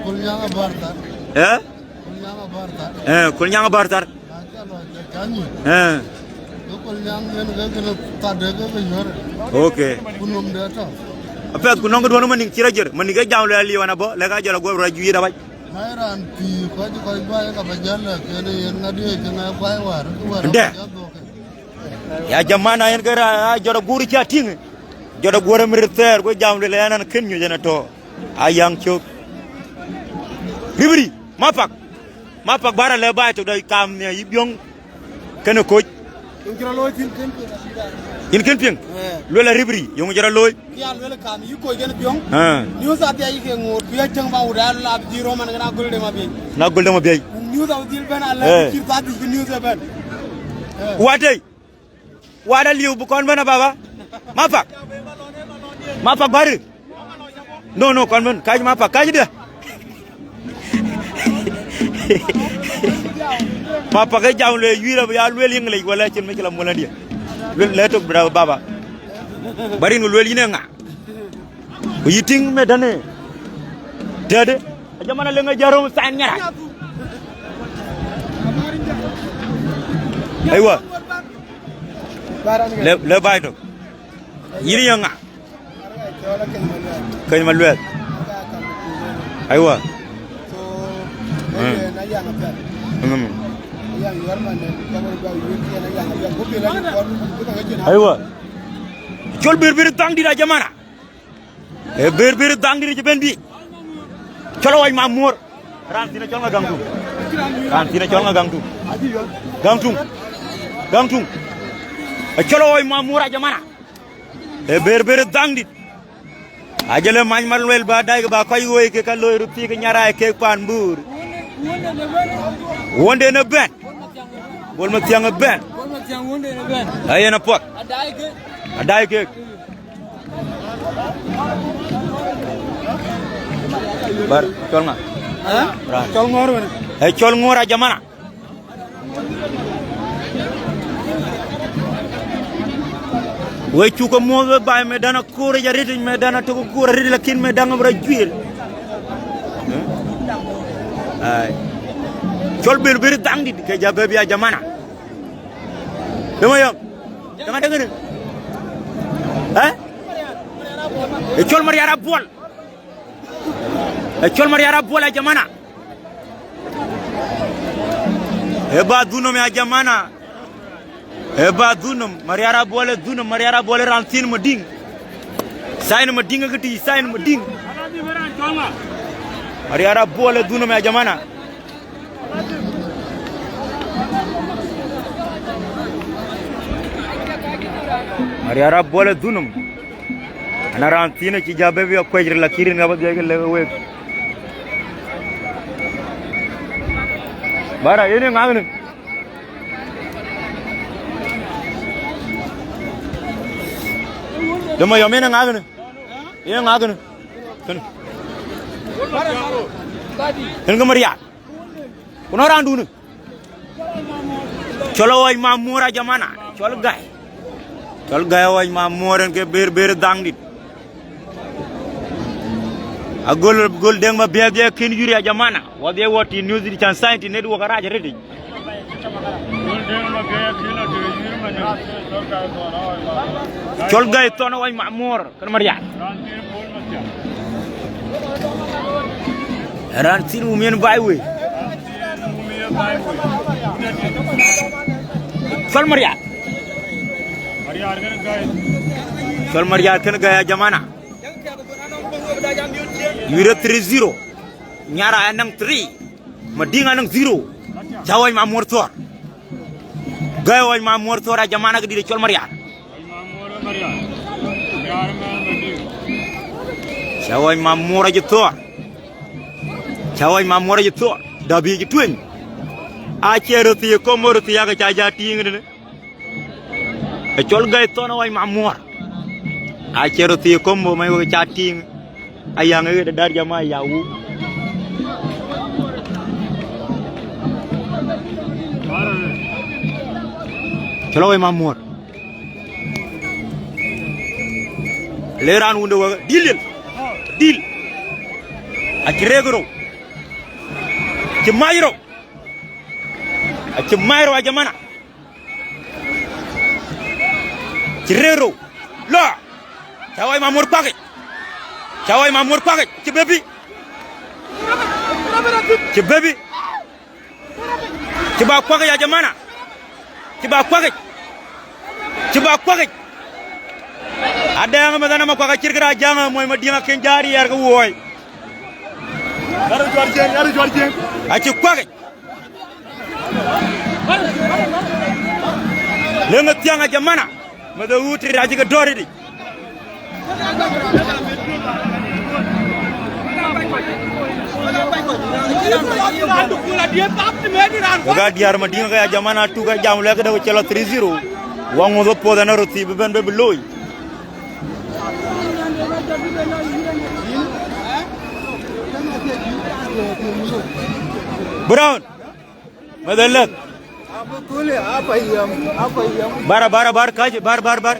Kul nyaŋ abär thar. Eh? Kul nyaŋ abär thar. Eh, kul nyaŋ abär thar. Na ca lɔ ca ca nyuc. Eh. Ke kul nyaŋ yen ke kënë thar de ke ke yuɔ̈r. Okay. Ku nom de tɔ̈. Apɛth ku nɔŋ këduɔ̈n ë Maniŋ cï rɔt jër. Maniŋ ke jam luɛɛl liu an abɔ̈, lɛ̈k ajɔl aguɔ̈r rɔt juiir abac. Na ye raan pïïr kɔc, kɔc baai ka ba jäl lɛ̈k kënë yen ŋadï cï ŋɛk baai wäär, ke wäär Ndɛ. Abï jäl dhuɔ̈k ke. Ya jamana, yen ke ra-, a jɔt aguɔ̈r cä tïŋ. Jɔt aguɔ̈r ë mir thɛɛr, go jam lueel, ɣɛn an, kën nyuc ɣɛn atɔ̈. Ayaŋ cök. Ribri, Mapak. Mapak bär alɛ baai tök da kam nhial yï biɔ̈ŋ. Kënë koc. Yöŋ cï rɔt looi thïn kën piŋ. Yïn kën piŋ? Eh. Lueel a ribri, yöŋ cï rɔt looi. Kë ya lueel kam yï koc kën biɔ̈ŋ. Ah. News adhia yï ke ŋoot, ku ya cäŋ ba wut a lap dhil röm an, kën agöl dem abiëc. Na göl dem abiëc. News abï dhil bɛ̈n alɛ, eh, cï thaa dhil bï news ë bɛ̈n. Eh. Watei. Wada liu bï kɔn bɛ̈n a baba. Mapak. Mapak bäri. No, no, kɔn bɛ̈n. Kac Mapak, kac dia. Mapak ë jam lueel yuiir abï ya lueel English wala cïn mïcï la muɔl dia. Lueel lɛ tök bra baba. Barin ku lueel yïn ë ŋa? Ku yï tïŋ medan ë tëde, a jamana leŋ a jaro sign nyara. Aywa. Le, le baai tök. Yïn ye ŋa? Keny Maluɛth. Aywa. Mm. Mm. Aywa. Col birbir thaŋ dït a jamana. E birbir dhaŋ dït cï ben biic. Cɔl awɔc mamuɔ̈r. Raan thïn acɔl ŋa Gaŋ Tuŋ? Raan thïn acɔl ŋa Gaŋ Tuŋ? Gaŋ Tuŋ. Gaŋ Tuŋ. Acɔl awɔc mamuɔ̈r a jamana. E birbir dhaŋ dït. Ajël ë many Maluɛth ba daai ke ba kɔc woi ke ka loi röt thiëk nyaraai kek pan Bor. Wunden ëbɛ̈n. Bol Mathiaŋ ëbɛ̈n. Ayen apuɔth. Adaai kek. Bar, cɔl ŋa? Eh? Ran. Cɔl ŋɔɔr wene. Eh, cɔl ŋɔɔr a jamana. We cuk muɔ̈th we baai medan akoor ya rit, medan atök akoor rit, lakin medan abra juil. Ai. Cɔl birbir dhaŋ dït ke ja bɛ̈ bï a jamana. Dema yɔm. Dema dengene. Eh? E cɔl Mariar Abuɔl. E cɔl Mariar Abuɔl a jamana. E ba dhunum ya jamana. E ba dhunum, Mariar Abuɔl e dhunum, Mariar Abuɔl e raan thïn Madiŋ. Sign Madiŋ e këtï, sign Madiŋ. Mariar Abuɔl e dhunum ya jamana. Mariar Abuɔl e dhunum. Ana raan thiin acï ja bɛ̈ bï akuec ril, lakï rin ŋa bä dhiɛc ke lëk wek. Bara, yen ë ŋakni. Dë Mayɔm, yen ë ŋakni. Yen ë ŋakni. Kënë. Kënë ke Marial. Ku nɔ̈k raandun. Cɔl Awäc Mamuɔ̈r ajamana. Cɔl Gäi. Cɔl Gäi Awäc Mamuɔ̈r en ke ber ber dhaŋdït. Agöl göl Deŋ Mabiɛ̈ɛ̈ dhiɛɛk kën yuri ajamana. Wä dhiɛɛk wä ti news di can science network arac arëtic. Cɔl Gäi Thɔn Awäc Mamuɔ̈r. Kën Marial. Raan thïn wumien bai wei. Cɔl Marial. Cɔl Marial kën Gäi ajamana. Yurë three zero. Nyara anang three. Madiŋ anang zero. Cä Awäc Mamuɔ̈r thɔ̈r. Gäi Awäc Mamuɔ̈r thɔ̈r ajamana ke dït cɔl Marial. Cä Awäc Mamuɔ̈r acï thɔ̈r. Cä Awäc Mamuɔ̈r acï thɔ̈r. Dap yic tueny. Acie röth ye kom röth yakë ca ja tïŋ tënë. Ë cɔl Gäi Thɔn Awäc Mamuɔ̈r. Acie röth ye kom mɛ̈i wek ca tïŋ. Ayaŋ ë ɣet ë dar jama ya wu. Cɔl Awäc Mamuɔ̈r. Le raan wunde wek dil yel. Dil. Acï rek rou. Cï mac rou. Acï mac rou ajamana. Cï rek rou. Lɔ. Cä Awäc Mamuɔ̈r kuakic. Cä Awäc Mamuɔ̈r kuakic. Cï bebi. Cï bebi. Cï ba kuakic ajamana. Cï ba kuakic. Cï ba kuakic. Adɛ̈ɛ̈ŋ ë mɛ̈thana ma kuak acït kërac jäŋ ë muɔ̈c Madiŋ akën jääriɛɛr ke wuɔɔi. Yarë cuar jiëŋ, yarë cuar jiëŋ. Acï kuakic. Leŋ ë thiäŋ ajamana. Meth ë ɣööt rit acï ke dɔ̈ɔ̈r rïtic. Wek aa diäär Madiŋ ke ya jamana tuk ë jam lɛ̈k këde ku cï lɔ three zero. Waŋ ŋuɔ̈th ë puɔth ɛn ë röt thii bï bɛ̈n bï bï looi. Brown. Meth ë lɛ̈k. Bara, bara, bar, kac, bar, bar, bar.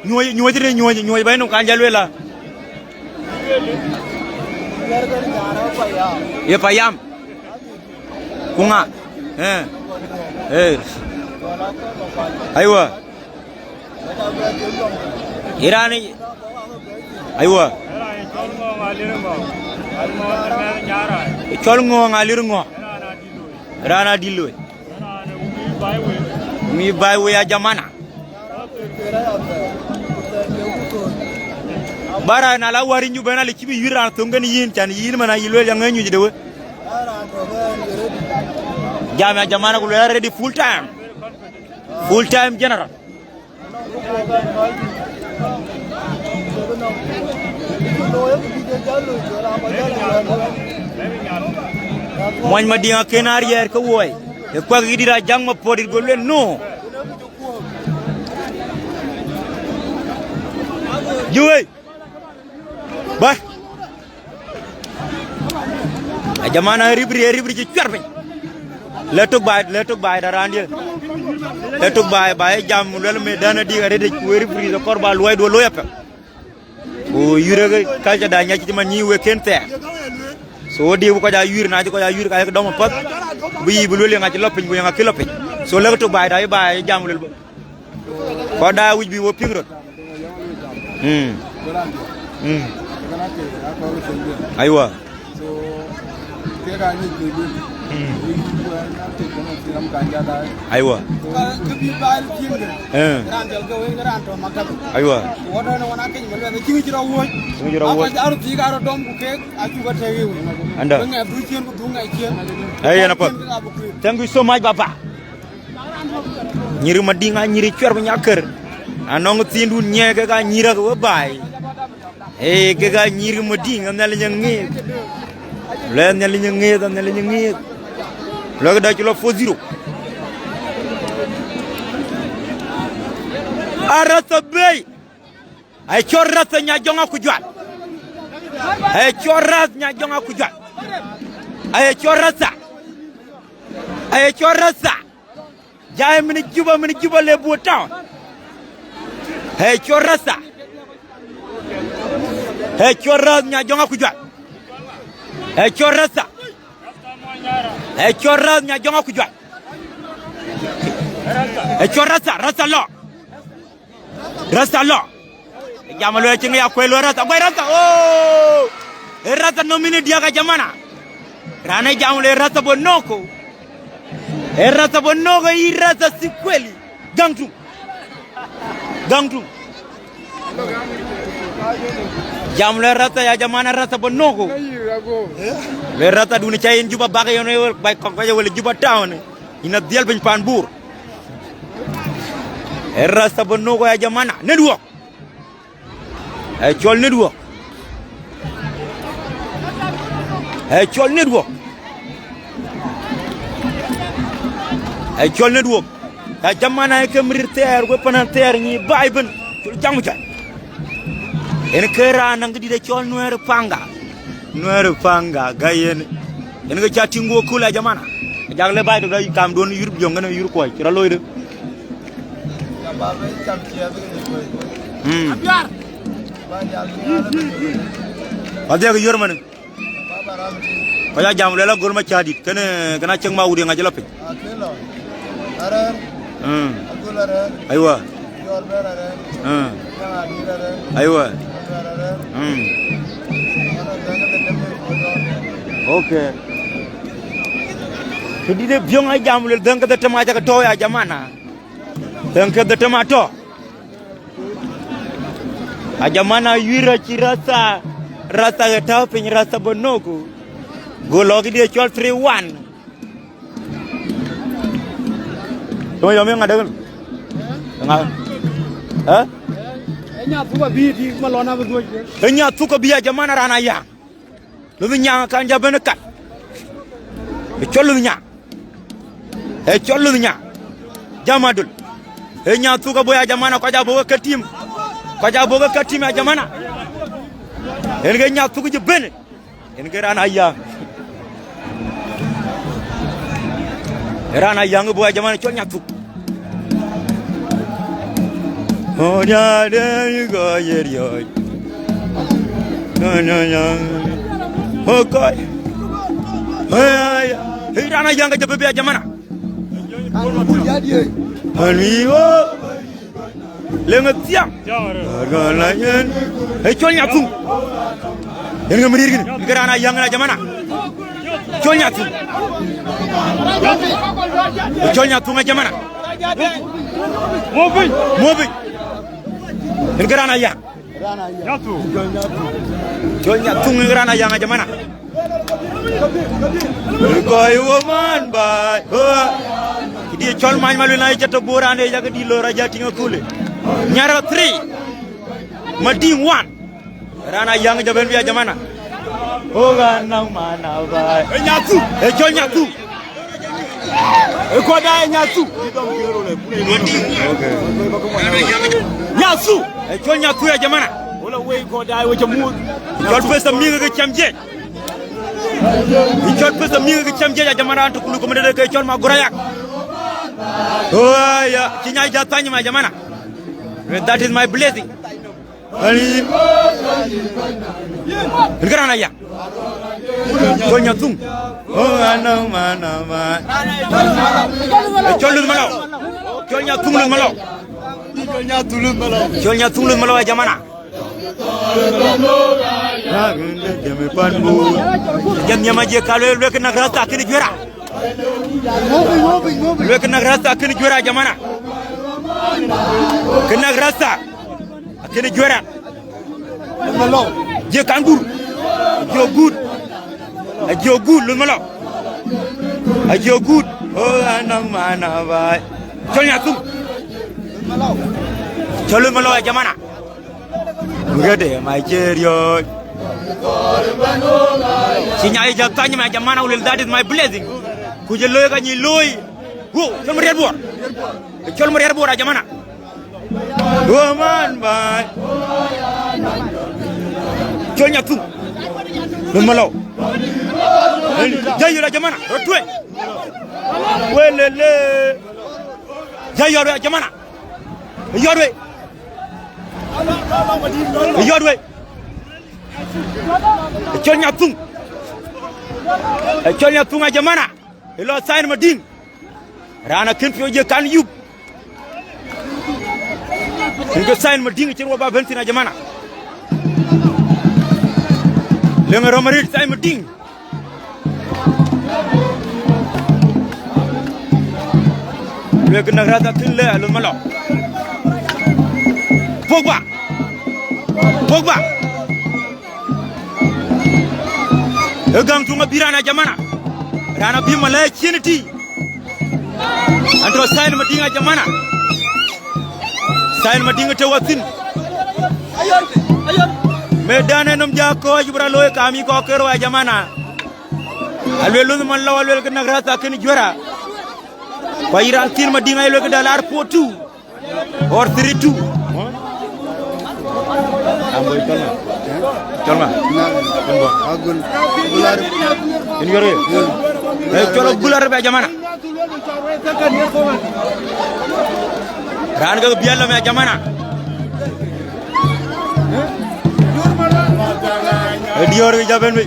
Nyuɔ̈c, nyuɔ̈c rëë, nyuɔ̈c, nyuɔ̈c bɛ̈ny nɔm kan jɔ lueel a. Ye payam. Ku ŋa? Eh. Eh. Aywa. Iran i-, aywa. Cɔl ŋö ŋa lir ŋö? Raan adil looi. Mi bai wei ajamana. Bara na la wär inyu bɛ̈n alë cï bï yïn raan thöŋ kën yïn, can yïn man ayï lueel ya ŋëny nyuc de we. Jam ya jamana ku lueel ready full time. Full time general. Muɔny Madiŋ akën a riɛɛr ke wuɔi. Ë kuak yïdït a jaŋ ma puɔ̈t dït go lueel no. Juëc. Bä. Ajamana ribri, ribri cï cuɛr piny. Le tök baai, le tök baai da raandië. Le tök baai, baai jam luel me dana di arëdec ku ribri de kɔr ba luɔi duɔ looi apɛk. Ku yurë ke culture da nyac cï man nyi wek ken thɛɛr. So di bu kɔc a yur na cï kɔc a yur ka ye dɔm apath. Bi yi bi luel yeŋa cï lɔ piny ku yeŋa kï lɔ piny. So le tök baai da baai jam luel. Kɔn da wic bï wo piŋ rot. Mm. Mm. Aywa. Mm. Aywa. Eh. Aywa. Cï ŋic rɔ wuɔ̈c. Anda. Eh, yen apath. Thank you so much, Baba. Nyïïr Madiŋ a nyïïr cuɛr bï nyak kër. Anɔŋ thiindun nyiɛɛi kek a nyïïr ake we baai. Ee, kek aa nyïïr ke Madiŋ, Nhialic aŋiɛth. Lɛ Nhialic aŋiɛth, Nhialic aŋiɛth. Lɔ këda cï lɔ four zero. Arasa bei. Aye cɔl Rasa nya jɔŋ akujual. Aye cɔl Ras nya jɔŋ akujual. Aye cɔl Rasa. Aye cɔl Rasa. Jai mini Juba, mini Juba le bu town. Aye cɔl Rasa. Aye cɔl Ras nya jɔŋ akujual. Aye cɔl Rasa. Aye cɔl Ras nya jɔŋ akujual. Aye cɔl Rasa, Rasa lɔ. Rasta lɔ. Jam luel cï ŋic akuël luel Rasta. Guai Rasta. Oh! E Rasta nɔm mini diäk a jamana. Raan e jam luel Rasta Bonoko. E Rasta Bonoko, i Rasta sikweli. Gaŋ tuŋ. Gaŋ tuŋ. Jam luel Rasta ya jamana, Rasta Bonoko. Luel Rasta duni ca yen Juba bak yen wel, bai kɔk bai wel Juba town. Ina dhiɛl piny pan bur. E Rasta Bonoko ya jamana. Network. Aye cɔl network. Aye cɔl network. Aye cɔl network. Ya jamana, e ke mirir thɛɛr, we panan thɛɛr, ŋi bai ben. Cɔl jam ca. En ke raan naŋ këdït e cɔl Nuɛɛr Panga. Nuɛɛr Panga, ga yen. En ke ca tiŋ guɔ kul ya jamana. Jak le bai de, ga kam duon yur biɔŋ, gɛn yur kuɔc, cï rɔ looi de. Mm. Wadhiak yör mane. Kɔc a jam luel agol ma cädït, kënë, kënë acieŋ ma wut yeŋa cï lɔ piny. Mm. Aywa. Mm. Aywa. Mm. Okay. Këdït e biöŋ a jam luel dhäŋ ke dhetem aca ke tɔ̈u ya jamana. Dhäŋ ke dhetem atɔ̈. A jamana, yuir acï Rasta, Rasta ke tääu piny, Rasta Bonoko. Go lɔ këdï e cɔl three one. Tuma yɔm yeŋa dek? Ŋa? Eh? E nya thuk abï tik malɔn abï dhuɔc. E nya thuk abï a jamana, raan aya. Luth nya kan ja ben kat. E cɔl luth nya. E cɔl luth nya. Jam adul. E nya thuk aboi a jamana, kɔc aboi ke tim. Kɔc aboi ke tim a jamana. En ke nya thuk ji ben. En ke raan aya. Raan aya ngi boi a jamana, cɔl nya thuk. Oh, yeah, there you go, yeah, yeah. No, no, no. Oh, God. Oh, yeah, yeah. Hey, rana yanga jabe bia jamana. Ani wo. Lenga tiang. Hey, chol nya tung. En ga mirir gini. Ni rana yanga jamana. Col Nyathung. Col Nyathung a jamana. Mobi. Mobi. En ke raan aya. Nyathung. Col Nyathung en ke raan aya a jamana. Koi wo man bai. Kidi col many malu na icha to bora ne ya kidi lora ja tinga kule. Nyara three. Mading one. Rana yang jaben bia jamana. Oga na mana bai. E Nyathu. E chol Nyathu. E koda e Nyathu. Nyathu. E chol Nyathu ya jamana. Ola wei koda e wecha mut. Chol pesa mingi ke chamje. Chol pesa mingi ke chamje ya jamana, antu kulu kumede ke chol magura yak. Oh ya, kinya ja tanya ma jamana. That is my blessing. Ani. Ni garana ya. Chol Nyathung. Oh, ana mana ma. Chol Luth Malo. Chol Nyathung Luth Malo. Chol Nyathung Luth Malo ya jamana. Jam nyama je kalo lwek na rasta kini jwera. Lwek na rasta kini jwera jamana. Kina rasta. Akini jueran. Je kan gur. Jo good. A jo good, Luth Malo. A jo good. Oh, ana mana bai. Chol Nyathung. Chol Luth Malo ya jamana. Gede ma cherio. Ci nyai ja tany ma jamana ulil, that is my blessing. Ku je loy ka nyi loy. Wo, col ma riɛt buɔr. Col ma riɛt buɔr a jamana. Wo man ba. Col nya thum. Lun malo. Jayo la jamana. Rotwe. Welele. Jayo la jamana. Yɔt wei. Yɔt wei. Col nya thum. Col nya thum a jamana. Ilo sign Madiŋ. Raan akën piɔ̈u je kan yup. Rin ke sign Madiŋ cï ruɔp ba bɛ̈n thïn a jamana. Leŋ rɔm arëët sign Madiŋ. Luek nak rasa kin le alun malo. Pogba. Pogba. E gam tunga bi rana jamana. Rana bi mala chini ti. Anto sign Madiŋ a jamana. Sign Madiŋ te wathin. Me dane nom ja ko jubra loy kami ko kero a jamana. Aluel luth man law, aluel ke nak rasa kin juera. Kwa iran thir Madiŋ aluel ke dalar four two or three two. Ambo italna. Talna. Agul. Gular. In yore. Eh, colo gular be jamana. Ran ke bialla me jamana. E dior ke jaben be.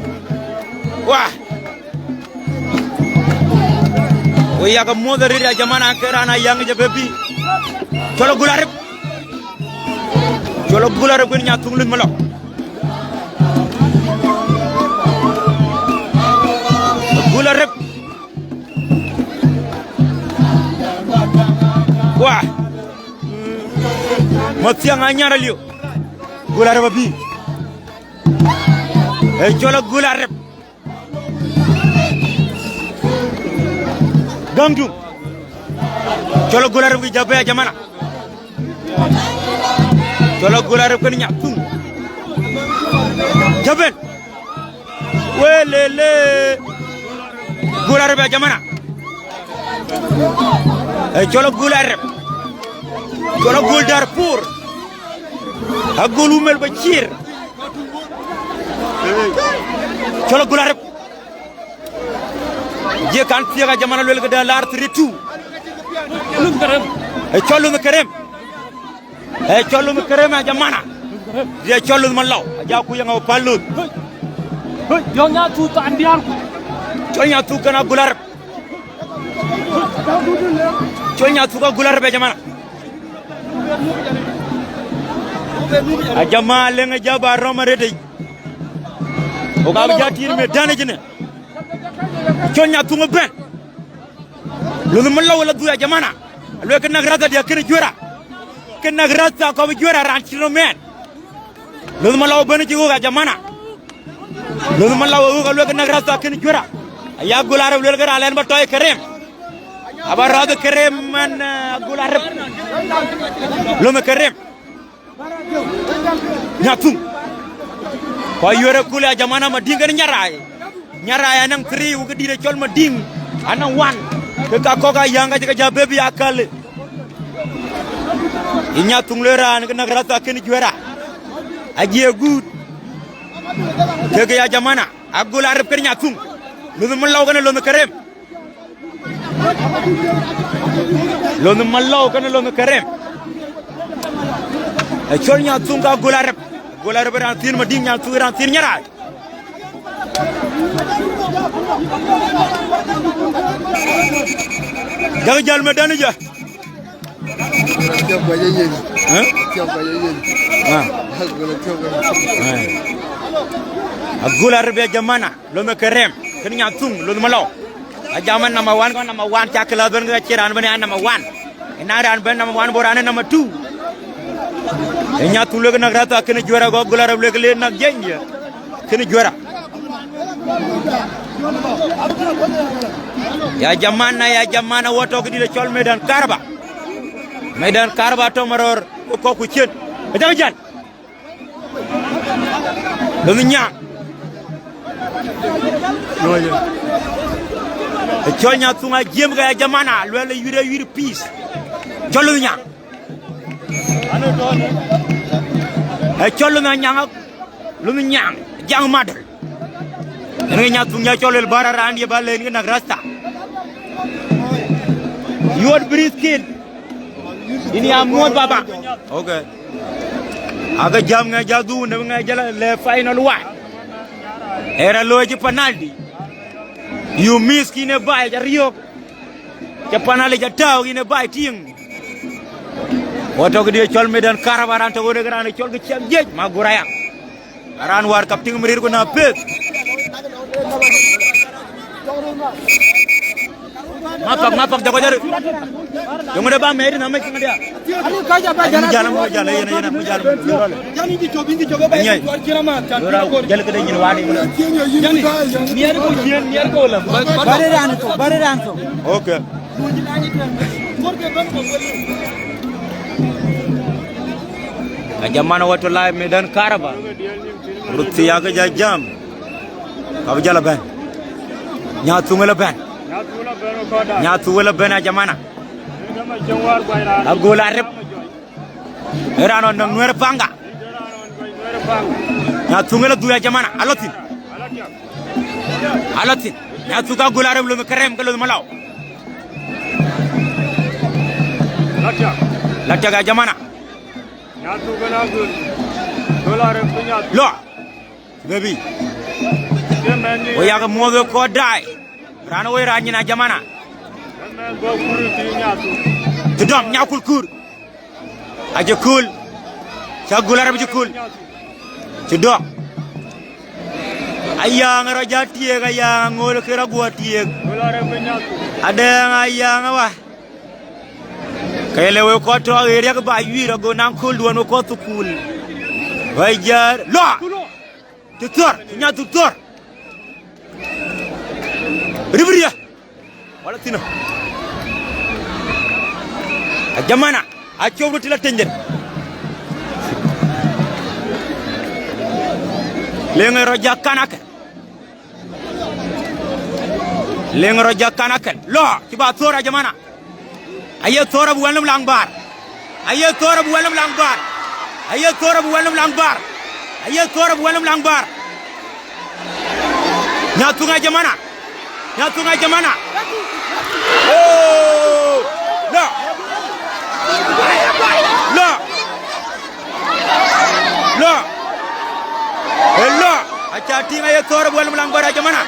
Wah. Wo yak muɔth arëët ya jamana, ke raan a yaŋ jɛ bɛ bï. Cɔl agul arep. Cɔl agul arep kën nya thuŋ lith malɔ. Agul arep. Wah. Mathiaŋ anyar aliu. Agul arep abï. E cɔl agul arep. Gam dum. Colo gula rep ki jabe ya jamana. Colo gula rep kën nya tum. Jaben. Welele. Gula rep ya jamana. E colo gula rep. Colo gul Darfur. Agul Umel Bashir. Colo gula rep. Je kan thiek a jamana luel ke de lar three two. Luth kerem. E cɔl luth kerem. E cɔl luth kerem a jamana. Je cɔl luth malɔu. A ja ku yang a pal luth. Hoi. Hoi. Yɔŋ nya thu tan diar ku. Cɔl nya thu kan a gula rep. Cɔl nya thu ka gula rep a jamana. A jama leŋ a jaba rɔm a redei. O ka bi ja tir me dane jine. Col nya thuŋ ëbɛ̈n. Luth malɔu la dhuk ya jamana. Aluel ke nak ratha dia kën juëra. Ke nak ratha kɔp juëra ran cï rɔm mɛɛn. Luth malɔu ëbɛ̈n cï ɣöök ya jamana. Luth malɔu ë ɣöök aluel ke nak ratha kën juëra. Aya gol arep luel ke raan lɛn ba tɔɔi kerem. Aba rɔth kerem man, eh, gol arep. Luth kerem. Nya thuŋ. Kɔc yuɛɛr ë kul ya jamana Madiŋ kën Nyarai. Nyarai anɔŋ three, wek dït ë cɔl Madiŋ anɔŋ one. Ke ka kɔk a yäŋ ka cï ke ja bebi akäl. Ë nya thuŋ le raan ke nak ratha kën juëra. Ajiɛ guut. Kek ya jamana. Agol arep kën nya thuŋ. Luth malɔu kën luth kerem. Luth malɔu kën luth kerem. E col nya thuŋ ka gol arep. Gol arep ran thiin Madiŋ, nya thuŋ ran thiin Nyarai. Dak jal me dani ja. Tiɔp kɔc ye yen. Hä? Tiɔp kɔc ye yen. Ah. Agol tiɔp kɔc. Ah. Agol arep ya jamana. Luth kerem. Kën nya thuŋ, luth malɔu. A jaman number one, kɔn number one, ca kila ben ka cï raan ben ya number one. Ina raan ben number one, bo raan number two. E nya thuŋ lek nak ratha kën juëra, go gula rep lek le nak jeny dia. Kën juëra. Ya jamana, ya jamana, wo tɔk di de cɔl medan karba. Medan karba to maror, ko ku cien. E tak jal. Lunh Nyaŋ. Ë cɔl Nyathuŋ Ajiëm ke ya jamana, luɛl ë yïr, ë yïr peace. Cɔl Lunh Nyaŋ. Ë cɔl Lunh Nyaŋ, Lunh Nyaŋ, Jaŋ Madol. Yen ke Nyathuŋ ya cɔl el bäär raan ye ba len ke nak rasta. Yuɔt briskin. Ini amuɔt baba. Okay. Ake jam ŋɛ ja dhuk në ŋɛ jël le final wa. Era looi cï penalty. You miss kine bai ja riok. Cï penalty ja tau kine bai tiŋ. Wa tɔk di cɔl medan karaba ran tɔk de ran cɔl ke ciam jej ma guraya. Aran war kap tiŋ mirir ku na peth. Mapak, mapak, jago jare. Yong de ba meri na me kinga dia. Ani ka ja ba jana. Jana mo jana, yena, yena mo jana. Jani di chobi, di chobi ba. Nyai. Jale kede nyin wani. Jani. Niar ko jien, niar ko la. Bare ran ko, bare ran ko. Okay. Ka jamana watu live medan karaba. Ruthiya ke ja jam. Ka bï jal abɛ̈n. Nyathuŋ ë la bɛ̈n. Nyathuŋ ë la bɛ̈n, a jamana. Agol arep. Ë raan ɣɔn nɔŋ Nuɛɛr Panga. Nyathuŋ ë la dhuk, a jamana. Alɔ thïn. Alɔ thïn. Nyathuŋ ka agol arep, lonh kërɛm ke lonh malau. La tiak, a jamana. Lɔ. Baby. Wo yak muɔ̈th wek kɔc daai. Raan woi raan nyin a jamana. Cï dɔm nya kul kuur. Acï kul. Cä gul arap cï kul. Cï dɔm. Ayaŋ rɔ ja tiek, ayaŋ aŋool ke rɔ guɔ tiek. Adɛɛŋ ayaŋ awa. Ke le wek kɔc tɔ̈ aɣeer yak ba yuiir ago naŋ kööl duɔ̈n wek kɔc thukul. Wai jäär. Lɔ. Të thɔ̈r, të nya thuk thɔ̈r. Ribria. Wala thina. A jamana, a cop rot la tënden. Leŋ rɔ jak kan akɛl. Leŋ rɔ jak kan akɛl. Lɔ, cï ba thɔ̈r a jamana. Aye thɔ̈r abï wɛl nɔm laŋ bäär. Aye thɔ̈r abï wɛl nɔm laŋ bäär. Aye thɔ̈r abï wɛl nɔm laŋ bäär. Aye thɔ̈r abï wɛl nɔm laŋ bäär. Nyathuŋ a jamana. Nyathuŋ a jamana. Oh! Lɔ. Lɔ. Lɔ. Ë lɔ. Aca tïŋ aye thɔ̈r abï wɛl nɔm laŋ bäär a jamana.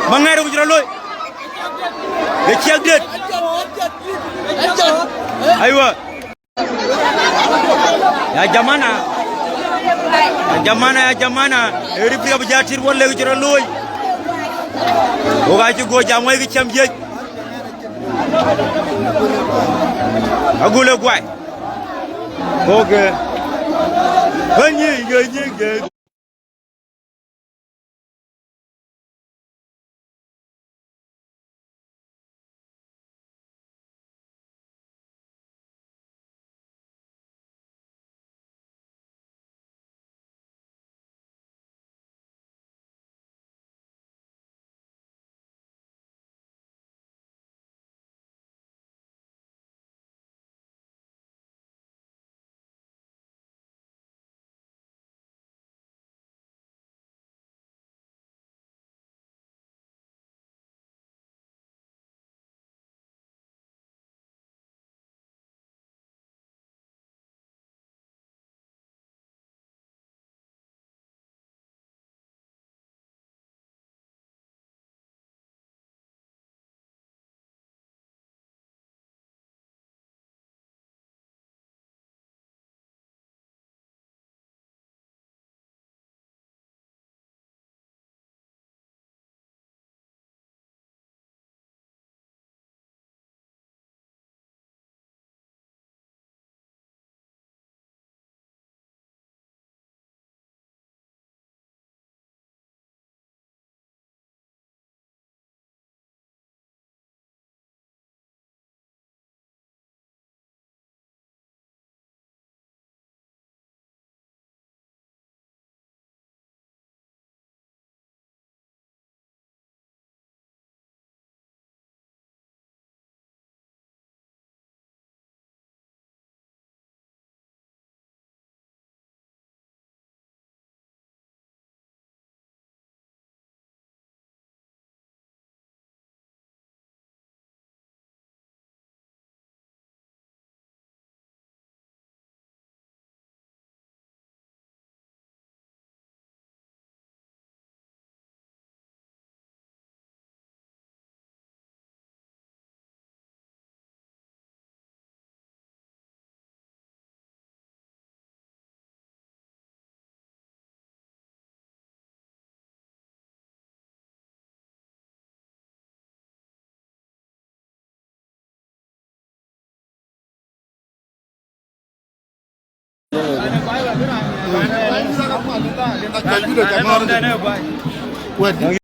Maŋɛɛr ku cï rɔ looi. Ë ciɛk det. Aywa. Ya jamana. Ya jamana, ya jamana. Ë rip riɔp ja tit wɔ lek cï rɔ looi. Wok acï guɔ jam wai kë cam jiëc. Agul ë guai. Okay. Ɣäny yic, ɣäny yic, ɣäny. Wɛ̈t.